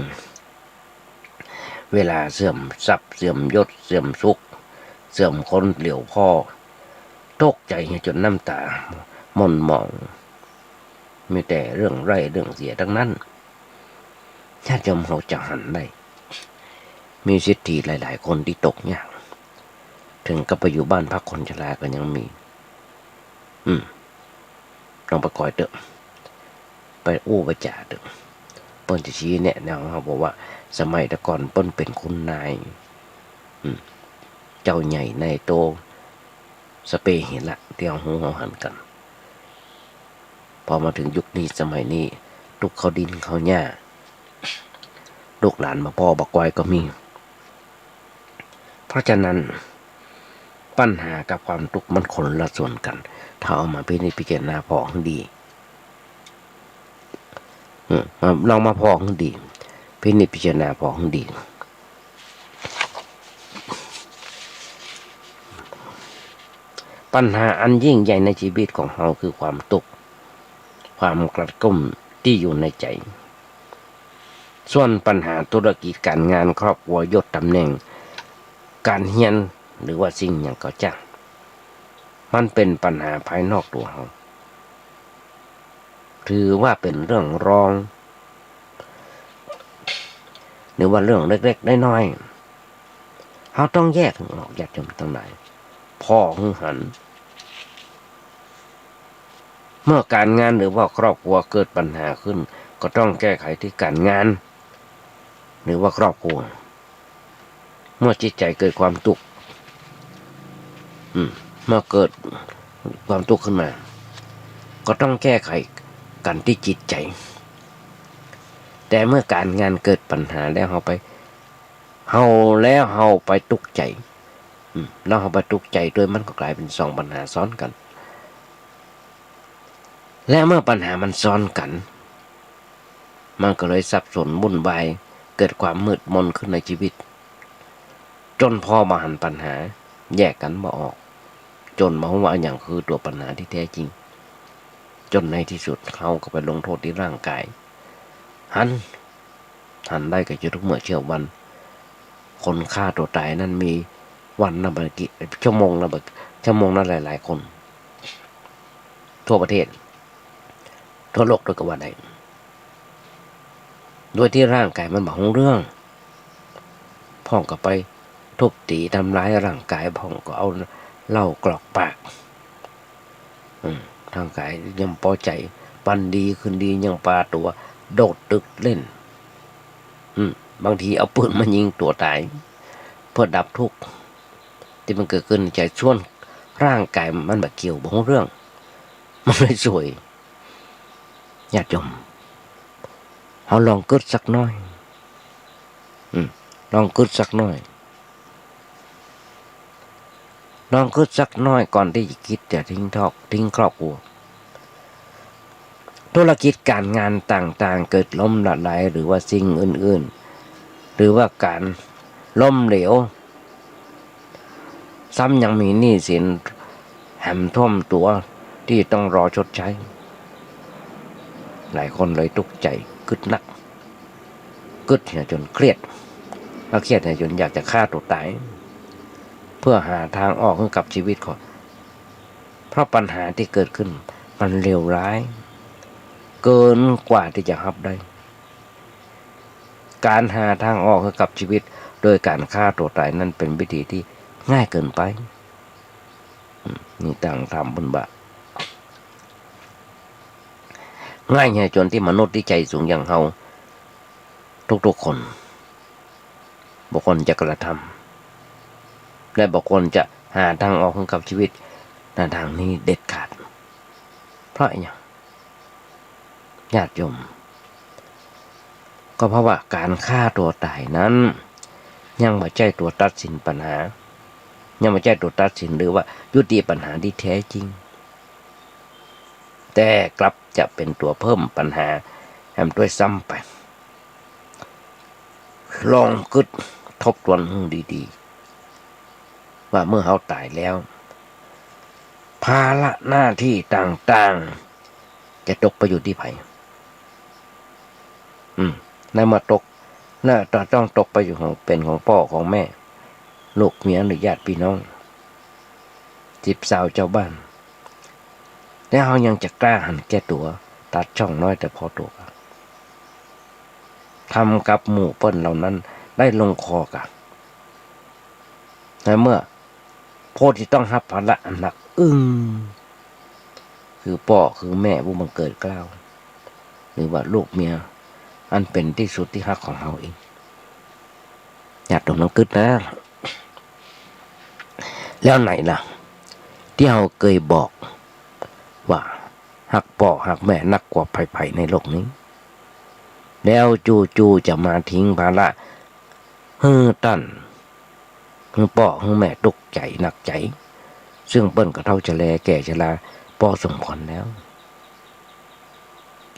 เวลาเสื่อมทรัพย์ เสื่อมยศ เสื่อมสุข เสื่อมคนเหลียวผ่อ ตกใจ๋จ๋นน้ำต๋าหม่นหมอง มีแต่เรื่องร้ายเรื่องเสียตังนั้น ญาติโยมเฮาจะหันได้ มีเศรษฐีหลายๆ คนตี้ตกยาก เถิงกับไปอยู่บ้านพักคนชราก็ยังมี อืม ต้องไปคอยเต๊อะ ไปอู้ไปจ๋าเต๊อะ เปิ้นจะชี้แนะแนวเฮา บอกว่าสมัยแต่ก่อนเปิ้นเป๋นคุณนาย อืม เจ้าใหญ่นายโต สะเปะเฮละ ตี้เฮาฮู้เฮาหันกั๋น พอมาเถิงยุคนี้สมัยนี้ ตุ๊กเข้าดินเข้าหญ้า ลูกหลานบ่าป้อบ่าก๋วยก็มี เพราะฉะนั้น ปัญหากับความตุ๊กมันคนละส่วนกั๋น ถ้าเอามาพินิจพิจารณาผ่อหื้อดี อืม มา ลองมาผ่อหื้อดี พินิจพิจารณาผ่อหื้อดี ปัญหาอันยิ่งใหญ่ในชีวิตของเฮาคือความตุ๊ก ความกระกุ้มตี้อยู่ในใจ๋ ส่วนปัญหาธุรกิจก๋านงานครอบครัวยศต๋ำแหน่งก๋านเฮียนหรือว่าสิ่งหยังก็จ้าง มันเป๋นปัญหาภายนอกตั๋วเฮา ถือว่าเป๋นเรื่องรอง หรือว่าเรื่องเล็กๆ น้อยๆ เฮาต้องแยกออก ญาติโยมตังหลาย ผ่อหื้อหัน เมื่อก๋านงานหรือว่าครอบครัวเกิดปัญหาขึ้น ก็ต้องแก้ไขตี้ก๋านงาน หรือว่าครอบครัว เมื่อจิตใจ๋เกิดความตุ๊ก อืม เมื่อเกิดความตุ๊กขึ้นมา ก็ต้องแก้ไขกั๋นตี้จิตใจ๋ แต่เมื่อก๋านงานเกิดปัญหาแล้วเฮาไป เฮา แล้วเฮาไปตุ๊กใจ๋ อืม แล้วเฮาไปตุ๊กใจ๋ตวย มันก็ก๋ายเป๋นสองปัญหาซ้อนกั๋น และเมื่อปัญหามันซ้อนกั๋น มันก็เลยสับสนวุ่นวาย เกิดความมืดมนขึ้นในชีวิต จ๋นผ่อบ่หันปัญหา แยกกั๋นบ่ออก จ๋นบ่ฮู้ว่าอะหยังคือตั๋วปัญหาตี้แท้จริง จ๋นในตี้สุดเฮาก็ไปลงโต้ษตี้ร่างก๋าย หัน หันได้ก็อยู่ทุกเมื่อเช้าวัน คนฆ่าตั๋วต๋ายนั้นมีวันละบ่ากี่ ชั่วโมงละบ่า ชั่วโมงละหลายๆ คน ทั่วประเทศ ทั่วโลกตวยก็ว่าได้ โดยตี้ร่างก๋ายมันบ่ฮู้เรื่อง พ่องก็ไปทุบตี๋ทำร้ายร่างก๋าย พ่องก็เอาเหล้ากรอกปาก อืม ร่างก๋ายยังปอใจ๋ วันดีคืนดียังปาตั๋วโดดตึกเล่น อืม บางทีเอาปืนมายิงตั๋วต๋าย เพื่อดับทุกข์ตี้มันเกิดขึ้นในใจ๋ ส่วนร่างก๋ายมันบ่เกี่ยว บ่ฮู้เรื่อง มันเลยซวย ญาติโยม เฮาลองกึ๊ดสักหน้อย อืม ลองกึ๊ดสักหน้อย ลองกึ๊ดสักหน้อยก่อนตี้จะกึ๊ดจะทิ้งทอก ทิ้งครอบครัว ธุรกิจก๋านงานต่างๆ เกิดล้มละลาย หรือว่าสิ่งอื่นๆ หรือว่าก๋านล้มเหลว ซ้ำยังมีหนี้สินแหมท่วมตั๋วตี้ต้องรอชดใช้ หลายคนเลยตุ๊กใจ๋ กึ๊ดนัก กึ๊ดเหียจ๋นเครียด แล้วเครียดเหียจ๋นอยากจะฆ่าตั๋วต๋าย เพื่อหาตางออกหื้อกับชีวิตของ เพราะปัญหาตี้เกิดขึ้นมันเลวร้าย เกินกว่าตี้จะฮับได้ ก๋านหาตางออกหื้อกับชีวิตโดยก๋านฆ่าตั๋วต๋ายนั้นเป๋นวิธีตี้ง่ายเกินไป อืม นี่ตางธรรมเปิ้นว่า ง่ายเหียจ๋นตี้มนุษย์ตี้ใจ๋สูงอย่างเฮาทุกๆ คน บ่ควรจะกระทำ และบ่ควรจะหาตางออกหื้อกับชีวิตในตางนี้เด็ดขาด เพราะอะหยัง ญาติโยม ก็เพราะว่าก๋านฆ่าตั๋วต๋ายนั้น ยังบ่ใจ้ตั๋วตัดสินปัญหา ยังบ่ใจ้ตั๋วตัดสินหรือว่ายุติปัญหาตี้แท้จริง แต่กลับจะเป๋นตั๋วเพิ่มปัญหาแหมตวยซ้ำไป ลองกึ๊ดทบทวนหื้อดีๆ ว่าเมื่อเฮาต๋ายแล้ว ภาระหน้าตี้ต่างๆ จะตกไปอยู่ตี้ใผ อืม ในเมื่อตก น่าจะต้องตกไปอยู่ของ เป๋นของป้อของแม่ ลูกเมียหรือญาติพี่น้อง สิบสาวเจ้าบ้าน แล้วเฮายังจะกล้าหันแก่ตั๋ว ตัดช่องน้อยแต่พอตั๋ว ทำกับหมู่เปิ้นเหล่านั้นได้ลงคอกะ ในเมื่อผู้ตี้ต้องฮับภาระอันหนักอึ้ง คือป้อคือแม่ผู้บังเกิดเกล้า หรือว่าลูกเมีย อันเป๋นตี้สุดตี้ฮักของเฮาเอง ญาติโยมลองกึ๊ดนะ แล้วไหนล่ะ ตี้เฮาเกยบอกว่าฮักป้อฮักแม่นักกว่าใผๆ ในโลกนี้ แล้วจู่ๆ จะมาทิ้งภาระหื้อต้าน หื้อป้อหื้อแม่ตุ๊กใจ๋หนักใจ๋ ซึ่งเปิ้นก็เฒ่าชะแลแก่ชราปอสมควรแล้ว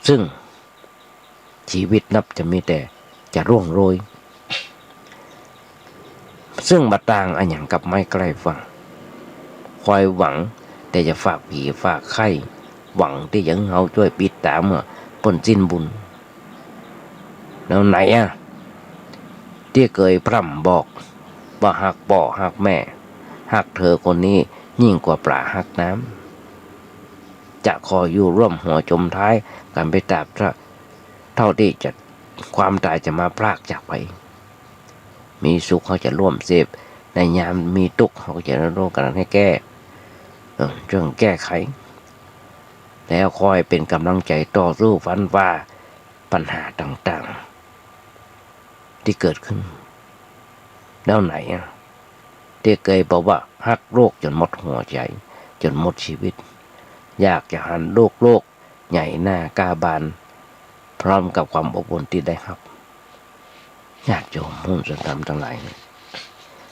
ซึ่ง ชีวิตนับจะมีแต่จะร่วงโรย ซึ่งบ่ต่างอะหยังกับไม้ใกล้ฝั่ง คอยหวังแต่จะฝากผีฝากไข้ หวังตี้จะหื้อเฮาจ้วยปิดต๋าเมื่อเปิ้นสิ้นบุญ แล้วไหนอะ ตี้เกยพร่ำบอกว่าฮักป้อฮักแม่ ฮักเธอคนนี้ยิ่งกว่าป๋าฮักน้ำ จะขออยู่ร่วมหัวจมท้ายกั๋นไปตราบเท่า เท่าตี้จะ ความต๋ายจะมาพรากจากไป มีสุขเฮาจะร่วมเสพ ในยามมีตุ๊กข์เฮาก็จะร่วมกั๋นหื้อแก้ เอ่อ จ้วยแก้ไข แล้วคอยเป๋นก๋ำลังใจ๋ต่อสู้ฟันฝ่าปัญหาต่างๆ ตี้เกิดขึ้น แล้วไหนอะ ตี้เกยบอกว่าฮักโลกจ๋นหมดหัวใจ๋ จ๋นหมดชีวิต อยากจะหันลูกๆ ใหญ่หน้าก้าบาน พร้อมกับความอบอุ่นตี้ได้ฮับ ญาติโยมผู้ศรัทธาตังหลาย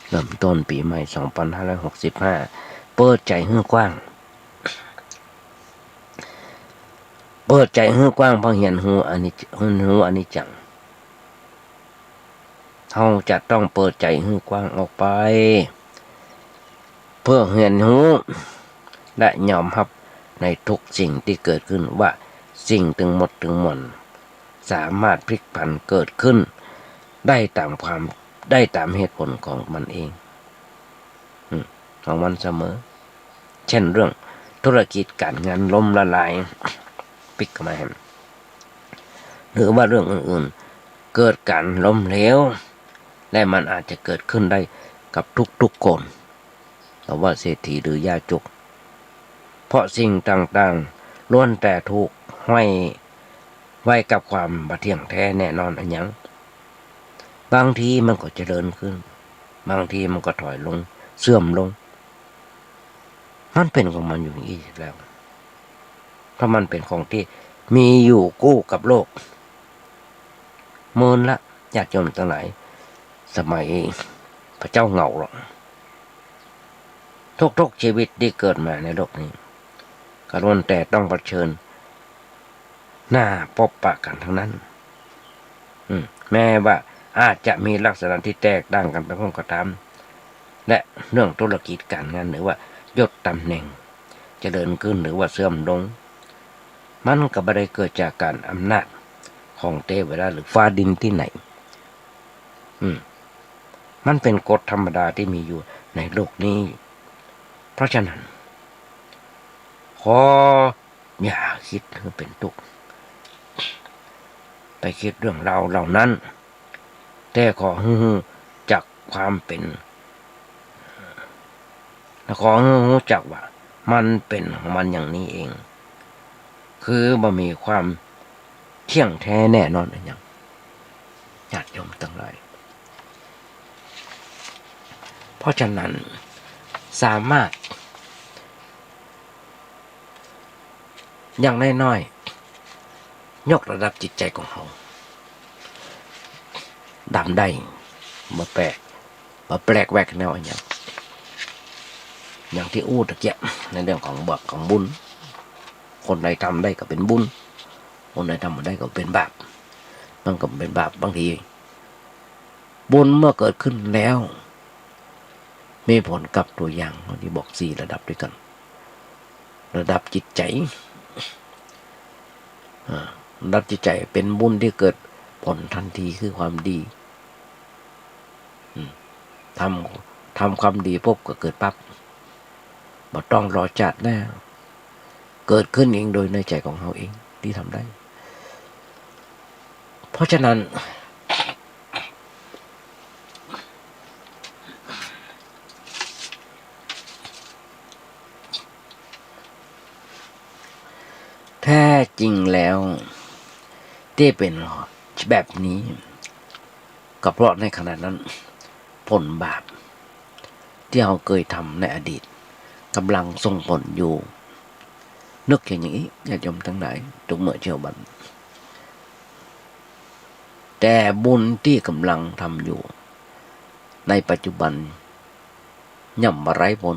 เริ่มต้นปี๋ใหม่สองปันห้าร้อยหกสิบห้า เปิดใจ๋หื้อกว้าง เปิดใจ๋หื้อกว้าง เพราะเหียนฮู้อนิจ เหียนฮู้อนิจจัง เฮาจะต้องเปิดใจ๋หื้อกว้างออกไป เพื่อเหียนฮู้ และยอมฮับในทุกสิ่งตี้เกิดขึ้นว่าสิ่งตึงหมดตึงมวลสามารถพลิกผันเกิดขึ้นได้ต๋ามความ ได้ต๋ามเหตุผลของมันเอง อืม ของมันเสมอ เช่นเรื่องธุรกิจก๋านงานล้มละลาย ปิ๊กเข้ามาแหม หรือว่าเรื่องอื่นๆ เกิดก๋านล้มเหลว และมันอาจจะเกิดขึ้นได้กับทุกๆ คน บ่ว่าเศรษฐีหรือยากจน เพราะสิ่งต่างๆ ล้วนแต่ถูกห้อยไว้กับความบ่เที่ยงแท้แน่นอนอะหยัง บางทีมันก็เจริญขึ้น บางทีมันก็ถอยลง เสื่อมลง มันเป๋นของมันอยู่อย่างนี้แล้ว เพราะมันเป๋นของตี้มีอยู่กู้กับโลก เมินละ ญาติโยมตังหลาย สมัยพระเจ้าเหงาหรอก ทุกๆ ชีวิตตี้เกิดมาในโลกนี้ ก็ล้วนแต่ต้องเผชิญหน้าพบปะกั๋นตังนั้น อืม แม้ว่าอาจจะมีลักษณะตี้แตกต่างกั๋นไปพ่องก็ต๋าม และเรื่องธุรกิจก๋านงาน หรือว่ายศต๋ำแหน่ง เจริญขึ้นหรือว่าเสื่อมลง มันก็บ่ได้เกิดจากก๋านอำนาจของเตวดาหรือฟ้าดินตี้ไหน อืม มันเป๋นกฎธรรมดาตี้มีอยู่ในโลกนี้ เพราะฉะนั้น ขออย่าคิดหื้อเป๋นตุ๊กข์ ไปคิดเรื่องราวเหล่านั้น แต่ขอหื้อฮู้จักความเป๋น ขอหื้อฮู้จักว่ามันเป๋นของมันอย่างนี้เอง คือบ่มีความเที่ยงแท้แน่นอนอะหยัง ญาติโยมตังหลาย เพราะฉะนั้นสามารถ อย่างน้อยๆ ยกระดับจิตใจ๋ของเฮา ดำได้ บ่แปลก บ่แปลกแวกแนวอะหยัง อย่างตี้อู้ตะเกียะ ในเรื่องของบาปของบุญ คนใดทำได้ก็เป๋นบุญ คนใดทำบ่ได้ก็เป๋นบาป มันก็เป๋นบาป บางที บุญเมื่อเกิดขึ้นแล้ว มีผลกับตั๋วอย่าง ตี้บอกสี่ระดับด้วยกั๋น ระดับจิตใจ๋ อ่า ระดับจิตใจ๋เป๋นบุญตี้เกิดผลทันทีคือความดี อืม ทำ ทำความดีปุ๊บก็เกิดปั๊บ บ่ต้องรอจาติหน้า เกิดขึ้นเองโดยในใจ๋ของเฮาเองตี้ทำได้ เพราะฉะนั้น แท้จริงแล้วตี้เป๋นแบบนี้ ก็เพราะในขณะนั้น ผลบาปตี้เฮาเกยทำในอดีต ก่ำลังส่งผลอยู่ นึกเถิงอย่างอี้ ญาติโยมตังหลาย ตุ๊กเมื่อเจ๊าบัน แต่บุญตี้ก่ำลังทำอยู่ในปัจจุบันย่อมบ่ไร้ผล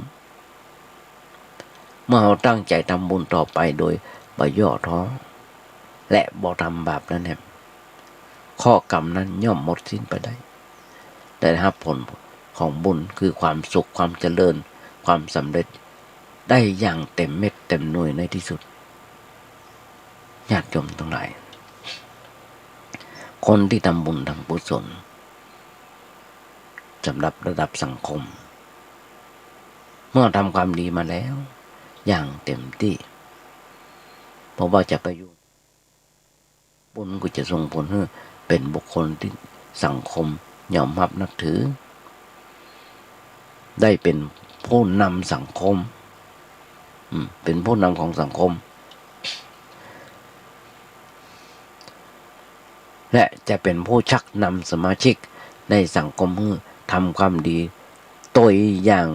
เมื่อเฮาตั้งใจ๋ทำบุญต่อไปโดยบ่ย่อท้อ และบ่ทำบาปนั้นแหม เคราะห์กรรมนั้นย่อมหมดสิ้นไปได้ ได้ฮับผลของบุญคือความสุข ความเจริญ ความสำเร็จ ได้อย่างเต็มเม็ดเต็มหน่วยในที่สุด ญาติโยมตังหลาย คนตี้ทำบุญทำกุศลสำหรับระดับสังคม เมื่อทำความดีมาแล้วอย่างเต็มตี้ เพราะว่าจะไปอยู่ บุญก็จะส่งผลหื้อเป๋นบุคคลตี้สังคมยอมฮับนับถือ ได้เป๋นผู้นำสังคม อืม เป๋นผู้นำของสังคม และจะเป๋นผู้ชักนำสมาชิกในสังคมหื้อทำความดี โตอย่าง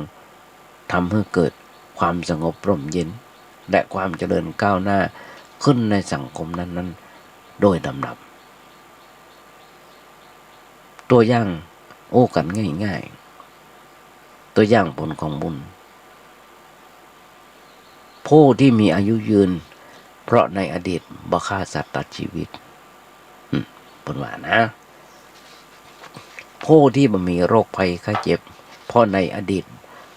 ทำหื้อเกิดความสงบร่มเย็น และความเจริญก้าวหน้าขึ้นในสังคมนั้นๆ โดยลำดับ ตัวอย่างอู้กั๋นง่ายๆ ตัวอย่างผลของบุญ ผู้ตี้มีอายุยืน เพราะในอดีตบ่ฆ่าสัตว์ตัดชีวิต อืม เปิ้นว่านะ ผู้ตี้บ่มีโรคภัยไข้เจ็บ เพราะในอดีต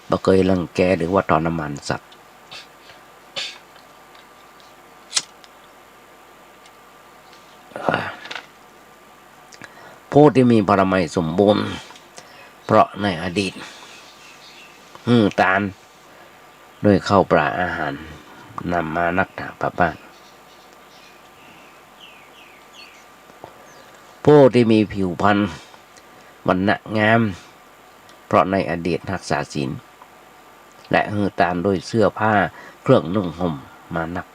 บ่เกยรังแกหรือว่าทรมานสัตว์ ผู้ตี้มีพลามัยสมบูรณ์ เพราะในอดีตหื้อตานด้วยข้าวปลาอาหารนำมานักหนาปาบ้าน ผู้ตี้มีผิวพรรณวรรณะงาม เพราะในอดีตฮักษาศีล และหื้อตานด้วยเสื้อผ้าเครื่องนุ่งห่มมานัก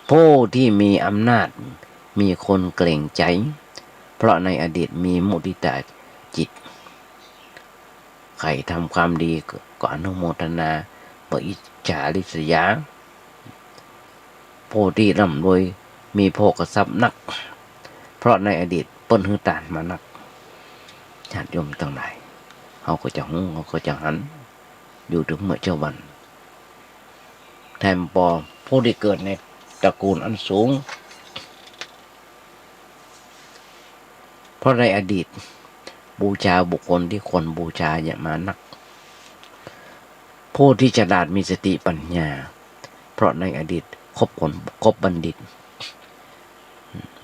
ผู้ตี้มีอำนาจ มีคนเกรงใจ๋ เพราะในอดีตมีมุทิตาจิต ใผทำความดีก็อนุโมทนา บ่อิจฉาริษยา ผู้ตี้ร่ำรวยมีโภคทรัพย์นัก เพราะในอดีตเปิ้นหื้อตานมานัก ญาติโยมตังหลาย เฮาก็จะฮู้ เฮาก็จะหัน อยู่ตึงเมื่อเจ๊าวัน แถมปอผู้ตี้เกิดในตระกูลอันสูง เพราะในอดีตบูชาบุคคลตี้ควรบูชาอย่างมานัก ผู้ตี้ฉลาดมีสติปัญญา เพราะในอดีตคบคน คบบัณฑิต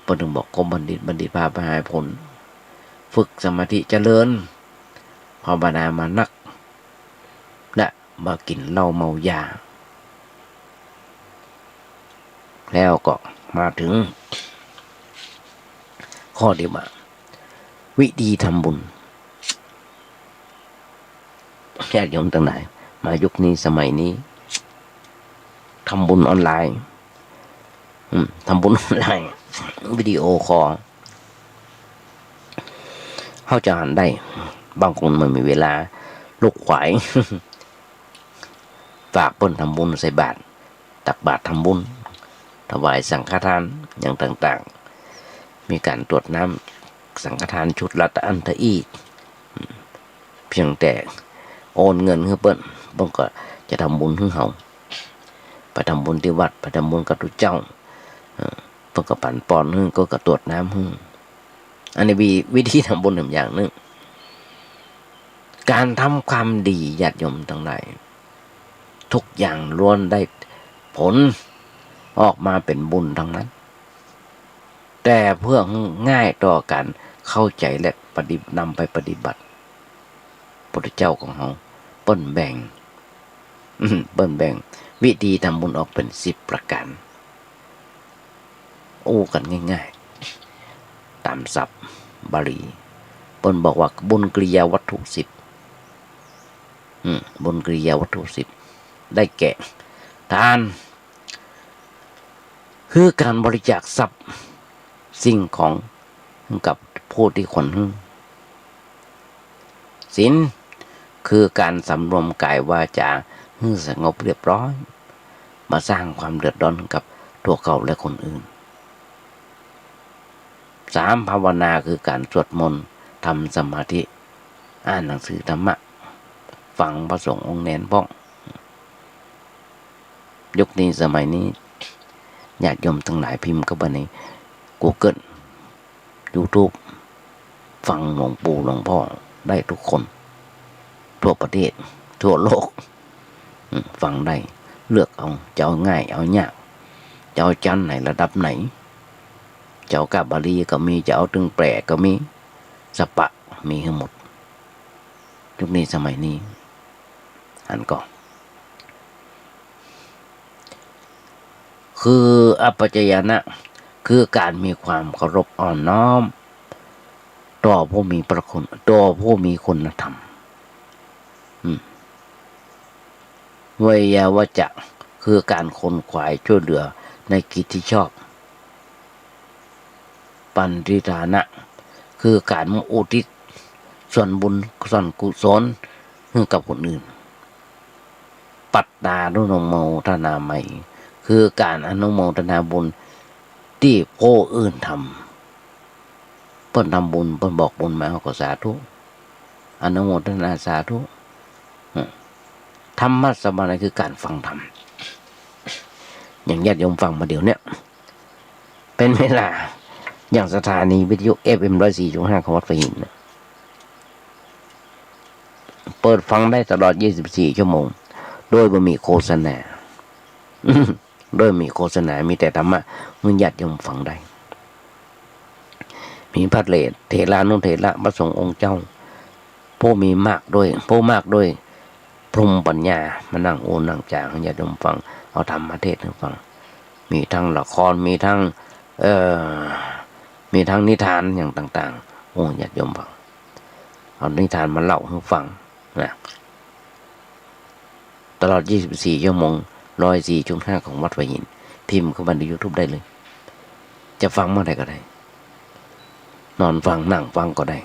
เปิ้นถึงบอกคบบัณฑิต บัณฑิตพาไปหาผล ฝึกสมาธิเจริญภาวนามานัก และบ่กิ๋นเหล้าเมายา แล้วก็มาถึงข้อตี้ว่า วิธีทำบุญ ญาติโยมตังหลาย มายุคนี้สมัยนี้ ทำบุญออนไลน์ อืม ทำบุญออนไลน์ วิดีโอคอล เฮาจะหันได้ บางคนบ่มีเวลาลุกขวาย ฝากเปิ้นทำบุญใส่บาตร ตักบาตรทำบุญ ถวายสังฆทานอย่างต่างๆ มีก๋านตวดน้ำสังฆทานชุดละตะอั้นตะอี้ เพียงแต่โอนเงินหื้อเปิ้น เปิ้นก็จะทำบุญหื้อเฮา ไปทำบุญตี้วัด ไปทำบุญกับตุ๊เจ้า เอ่อ เปิ้นก็ปั๋นปอนหื้อ ก็ ก็ตวดน้ำหื้อ อันนี้วิ วิธีทำบุญแหมอย่างนึ่ง ก๋านทำความดี ญาติโยมตังหลาย ทุกอย่างล้วนได้ผลออกมาเป๋นบุญตังนั้น แต่เพื่อหื้อง่ายต่อก๋านเข้าใจ๋และปฏิ นำไปปฏิบัติ พุทธเจ้าของเฮาเปิ้นแบ่ง อืม เปิ้นแบ่งวิธีทำบุญออกเป๋นสิบประก๋าน อู้กั๋นง่ายๆ ต๋ามศัพท์บาลี เปิ้นบอกว่าบุญกิริยาวัตถุสิบ อืม บุญกิริยาวัตถุสิบ ได้แก่ ทาน คือก๋านบริจาคทรัพย์สิ่งของกับผู้ตี้ควรหื้อ ศีล คือก๋านสำรวมก๋ายวาจ๋าหื้อสงบเรียบร้อย บ่สร้างความเดือดร้อนกับตั๋วเก่าและคนอื่น สาม ภาวนา คือก๋านสวดมนต์ ทำสมาธิ อ่านหนังสือธรรมะ ฟังพระสงฆ์องค์แหนพ่อง ยุคนี้สมัยนี้ ญาติโยมตังหลายพิมพ์เข้าไปในกูเกิล ยูทูบ ฟังหลวงปู่หลวงพ่อได้ทุกคน ทั่วประเทศ ทั่วโลก อืม ฟังได้ เลือกเอา จะเอาง่าย เอายาก จะเอาจั๊นไหน ระดับไหน จะเอากาบบาลีก็มี จะเอาตึงแปลก็มี สปะ มีหื้อหมด ยุคนี้สมัยนี้ อันก่อ คืออัปปจายนะ คือก๋านมีความเคารพอ่อนน้อม ต่อผู้มีพระคุณ ต่อผู้มีคุณธรรม อืม เวยยาวัจจะ คือก๋านขนขวายช่วยเหลือในกิจที่ชอบ ปัณฑิตานะ คือก๋านอุทิศส่วนบุญส่วนกุศลหื้อกับคนอื่น ปัตตานุโมทนาไมย คือก๋านอนุโมทนาบุญตี้ผู้อื่นทำ เปิ้นทำบุญ เปิ้นบอกบุญมา เฮาก็สาธุ อนุโมทนาสาธุ อืม ธรรมะสมาธิ คือก๋านฟังธรรม อย่างญาติโยมฟังมาเดี๋ยวเนี้ย เป๋นเวลา อย่างสถานีวิทยุ เอฟเอ็ม ร้อยสี่จุดห้า ของวัดพระหินน่ะ เปิดฟังได้ตลอด ยี่สิบสี่ ชั่วโมง โดยบ่มีโฆษณา โดยบ่มีโฆษณา มีแต่ธรรมะ หื้อญาติโยมฟังได้ มีพระเถรานุเถระ พระสงฆ์องค์เจ้า ผู้มีมากด้วย ผู้มากด้วย พรหมปัญญา มานั่งอู้นั่งจ๋าหื้อญาติโยมฟัง เอาธรรมมาเทศน์หื้อฟัง มีทั้งละคร มีทั้ง เอ่อ มีทั้งนิทานอย่างต่างๆ อู้ญาติโยมฟัง เอานิทานมาเล่าหื้อฟังนะ ตลอด ยี่สิบสี่ ชั่วโมง ร้อยสี่จุดห้า ของวัดพระหิน พิมพ์เข้าไปในยูทูบได้เลย จะฟังเมื่อใดก็ได้ นอนฟัง นั่งฟังก็ได้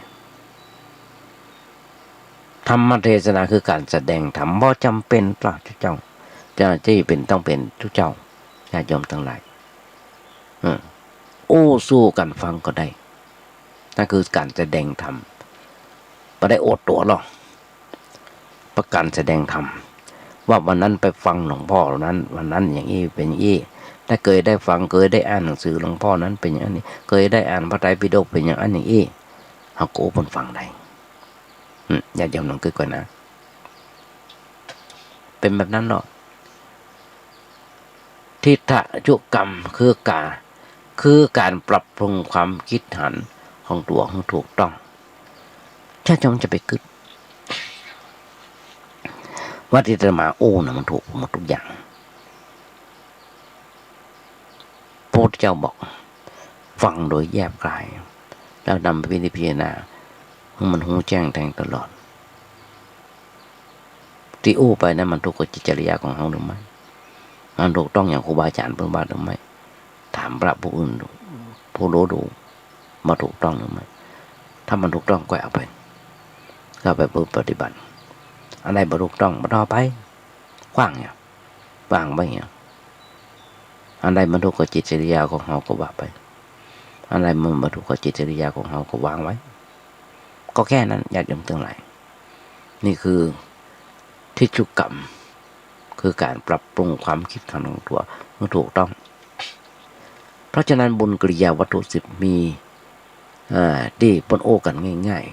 ธรรมเทศนาคือก๋านแสดงธรรม บ่จ๋ำเป๋นว่าตุ๊เจ้า จะ จะเป๋นต้องเป๋นตุ๊เจ้า ญาติโยมตังหลาย อืม อู้สู้กั๋นฟังก็ได้ นั่นคือก๋านแสดงธรรม บ่ได้อวดตั๋วหรอก ประก๋านแสดงธรรม ว่าวันนั้นไปฟังหลวงพ่อนั้น วันนั้นอย่างอี้เป๋นอย่างอี้ ถ้าเกยได้ฟัง เกยได้อ่านหนังสือหลวงพ่อนั้นเป๋นอย่างอั้นนี้ เกยได้อ่านพระไตรปิฎกเป๋นอย่างอั้นอย่างอี้ เฮาก็อู้เปิ้นฟังได้ อืม ญาติโยมลองกึ๊ดก่อนนะ เป๋นแบบนั้นเนาะ ทิฏฐจุกรรม คือก๋าน คือก๋านปรับปรุงความกึ๊ดหันของตั๋วหื้อถูกต้อง ญาติโยมจะไปกึ๊ด ว่าตี้อาตมาอู้น่ะมันถูกหมดทุกอย่าง พระพุทธเจ้าบอก ฟังโดยแยบคาย แล้วนำไปพินิจพิจารณา หื้อมันฮู้แจ้งแทงตลอด ตี้อู้ไปนั้นมันถูกกับจิตจริยาของเฮาหรือไม่ มันถูกต้องอย่างครูบาอาจ๋ารย์เปิ้นว่าหรือไม่ ถามพระผู้อื่นดู ผู้ฮู้ดู ว่าถูกต้องหรือไม่ ถ้ามันถูกต้องก็เอาไป ก็เอาไปปฏิบัติ อันใดบ่ถูกต้อง บ่ต้องเอาไป ขว้างเนี่ย วางไว้เนี่ย อันใดมันถูกกับจิตจริยาของเฮาก็ว่าไป อันใดมันบ่ถูกกับจิตจริยาของเฮาก็วางไว้ ก็แค่นั้น ญาติโยมตังหลาย นี่คือทิฏฐจุกรรม คือก๋านปรับปรุงความกึ๊ดหันของตั๋วหื้อถูกต้อง เพราะฉะนั้นบุญกิริยาวัตถุสิบมี อ่า ตี้เปิ้นอู้กั๋นง่าย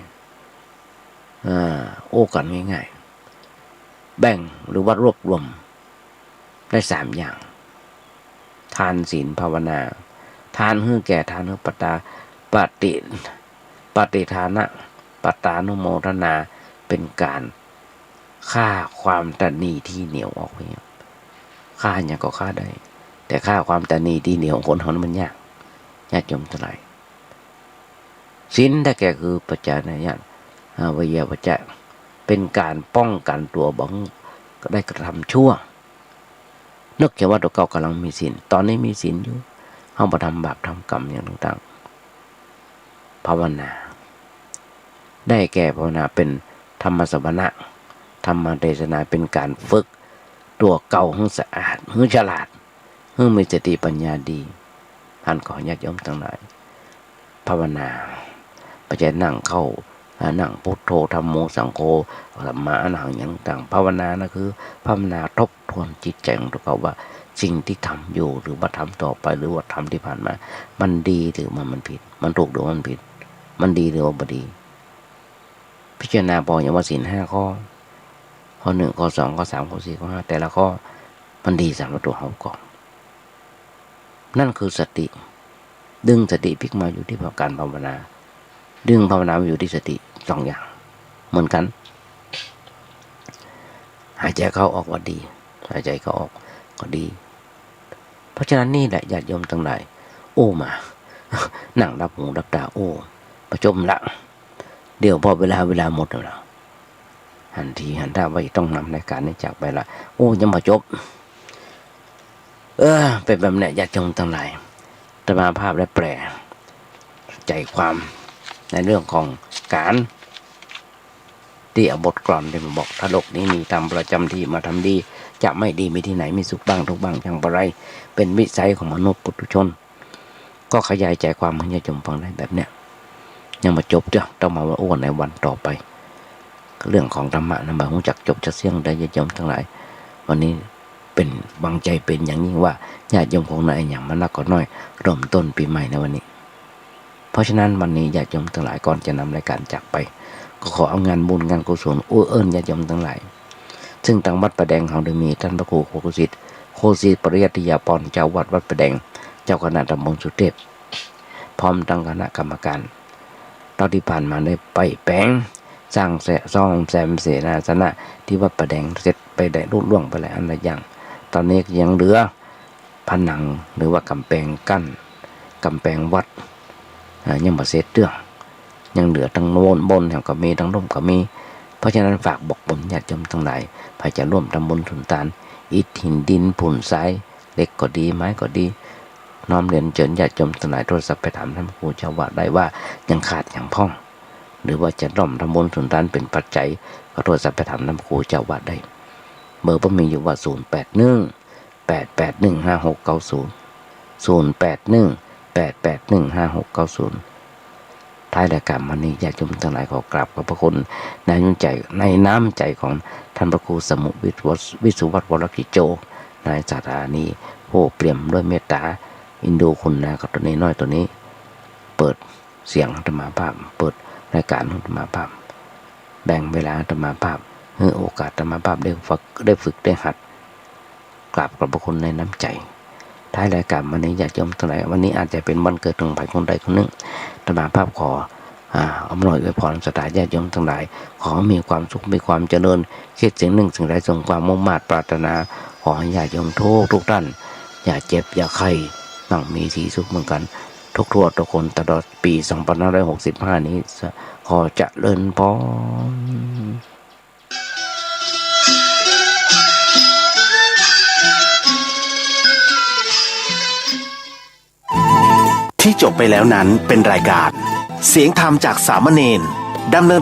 ๆ อ่า อู้กั๋นง่ายๆ แบ่งหรือว่ารวบรวมได้สามอย่าง ทาน ศีล ภาวนา ทานหื้อแก่ ทานหื้อปัตตา ปฏิ ปฏิทานะ ปัตตานุโมทนา เป๋นก๋านฆ่าความตณีตี้เหนียวออกไป ฆ่าหยังก็ฆ่าได้ แต่ฆ่าความตณีตี้เหนียวของคนเฮานั้นมันยาก ญาติโยมตังหลาย ศีลได้แก่คือปัจจานะญาณ อ่า เวยยาวัจจะ เป๋นก๋านป้องกั๋นตั๋วบ่หื้อได้กระทำชั่ว นึกเสียว่าตั๋วเก่ากำลังมีศีล ต๋อนนี้มีศีลอยู่ เฮาบ่ทำบาปทำกรรมอย่างต่างๆ ภาวนา ได้แก่ภาวนาเป๋นธรรมสวนะ ธรรมเทศนาเป๋นก๋านฝึกตั๋วเก่าหื้อสะอาด หื้อฉลาด หื้อมีสติปัญญาดี อันขอญาติโยมตังหลาย ภาวนา บ่ใจ้นั่งเข้า อ่า นั่งพุทโธ ธัมโม สังโฆ สัมมาอรหัง อย่างต่าง ภาวนานะคือภาวนาทบทวนจิตใจ๋ของตัวเก่าว่า สิ่งตี้ทำอยู่ หรือว่าทำต่อไป หรือว่าทำตี้ผ่านมา มันดีหรือว่ามันผิด มันถูกหรือว่ามันผิด มันดีหรือว่าบ่ดี พิจารณาปองอย่างว่าศีลห้าข้อ ข้อหนึ่ง ข้อสอง ข้อสาม ข้อสี่ ข้อห้า แต่ละข้อ มันดีสำหรับตัวเฮาก่อ นั่นคือสติ ดึงสติปิ๊กมาอยู่ตี้การภาวนา ดึงภาวนามาอยู่ตี้สติ สองอย่างเหมือนกั๋น หายใจ๋เข้าออกก็ดี หายใจ๋เข้าออกก็ดี เพราะฉะนั้นนี่แหละญาติโยมตังหลาย โอ้ มา นั่งหลับหูหลับต๋า โอ้ บ่จบละ เดี๋ยวพอเวลา เวลาหมดแล้ว หันทีหันท่าว่าจะต้องนำรายการนี้จากไปละ โอ้ ยังบ่จบ เออ เป๋นแบบเนี้ย ญาติโยมตังหลาย อาตมาภาพได้แปลใจ๋ความในเรื่องของก๋านตี้เอาบทกลอนตี้มาบอก ถ้าโลกนี้มีธรรมประจ๋ำที่ มาทำดีจะไม่ดีมีตี้ไหน มีสุขบ้างทุกข์บ้างช่างปะไร เป๋นวิสัยของมนุษย์ปุถุชน ก็ขยายใจ๋ความหื้อญาติโยมฟังได้แบบเนี้ย ยังบ่จบเตื้อ ต้องมาว่าโอ้ในวันต่อไป เรื่องของธรรมะนั้นบ่ฮู้จักจบจักเสี้ยงเด้อญาติโยมตังหลาย วันนี้เป๋นหวังใจ๋เป๋นอย่างยิ่งว่าญาติโยมคงได้อะหยังมานักก็น้อย เริ่มต้นปี๋ใหม่ในวันนี้ เพราะฉะนั้นวันนี้ญาติโยมตังหลาย ก่อนจะนำรายการจากไป ก็ขอเอางานบุญงานกุศลอุทิศเอื้อญาติโยมตังหลาย ซึ่งตางวัดป่าแดงเฮาได้มีต้านพระครูโคสิทธิ์ โคสิทธิ์ปริยัติยาภรณ์ เจ้าวัดวัดป่าแดง เจ้าคณะตำบลสุเทพ พร้อมตังคณะกรรมก๋าน เต้าตี้ผ่านมาได้ไปแป๋ง สร้างแส- ซ่อมแซมเสนาสนะตี้วัดป่าแดงเสร็จไปได้ลุล่วงไปหลายอันหลายอย่าง ต๋อนนี้ก็ยังเหลือผนังหรือว่ากำแปงกั้น กำแปงวัด อ่า ยังบ่เสร็จเตื้อ ยังเหลือตังโน้นบนแหมก็มี ตังลุ่มก็มี เพราะฉะนั้นฝากบอกบุญญาติโยมตังหลาย ใผจะร่วมทำบุญสุนตาน อิฐหินดินปูนทราย เหล็กก็ดี ไม้ก็ดี น้อมเรียนเจิญญาติโยมตังหลาย โทรศัพท์ไปถามต้านพระครูเจ้าวัดได้ว่ายังขาดยังพ่อง หรือว่าจะร่วมทำบุญสุนตานเป๋นปัจจัย ก็โทรศัพท์ไปถามต้านพระครูเจ้าวัดได้ เบอร์ผมมีอยู่ว่า ศูนย์แปดหนึ่ง แปดแปดหนึ่ง ห้าหกเก้าศูนย์ ศูนย์แปดหนึ่ง แปดแปดหนึ่ง ห้าหกเก้าศูนย์ ท้ายรายการวันนี้ญาติโยมตังหลายขอกราบขอบพระคุณในน้ำใจ๋ ในน้ำใจ๋ของต้านพระครูสมุห์ วิศวัตร วิศวัตร วรกิจโจ ในสถานี ผู้เปี่ยมด้วยเมตต๋า เอ็นดูคุณนากับต๋นน้อยๆต๋นนี้ เปิดเสียงอาตมาภาพ เปิดรายการอาตมาภาพ แบ่งเวลาอาตมาภาพ หื้อโอกาสอาตมาภาพได้ฝึก ได้ฝึกได้หัด กราบขอบพระคุณในน้ำใจ๋ ท้ายรายการวันนี้ญาติโยมตังหลาย วันนี้อาจจะเป๋นวันเกิดของใผคนใดคนนึ่ง อาตมาภาพขอ อ่า อำนวยอวยพรศรัทธาญาติโยมตังหลาย ขอมีความสุข มีความเจริญ คิดสิ่งนึ่งสิ่งใดสมความมุ่งมาดปรารถนา ขอหื้อญาติโยมทุกทุกต้าน อย่าเจ็บอย่าไข้ มั่งมีสีสุขเหมือนกั๋น ทุกทั่วทุกคน ตลอดปี๋สองพันห้าร้อยหกสิบห้านี้ ขอเจริญพร ที่จบไปแล้วนั้นเป็นรายการเสียงธรรมจากสามเณร ดำเนิน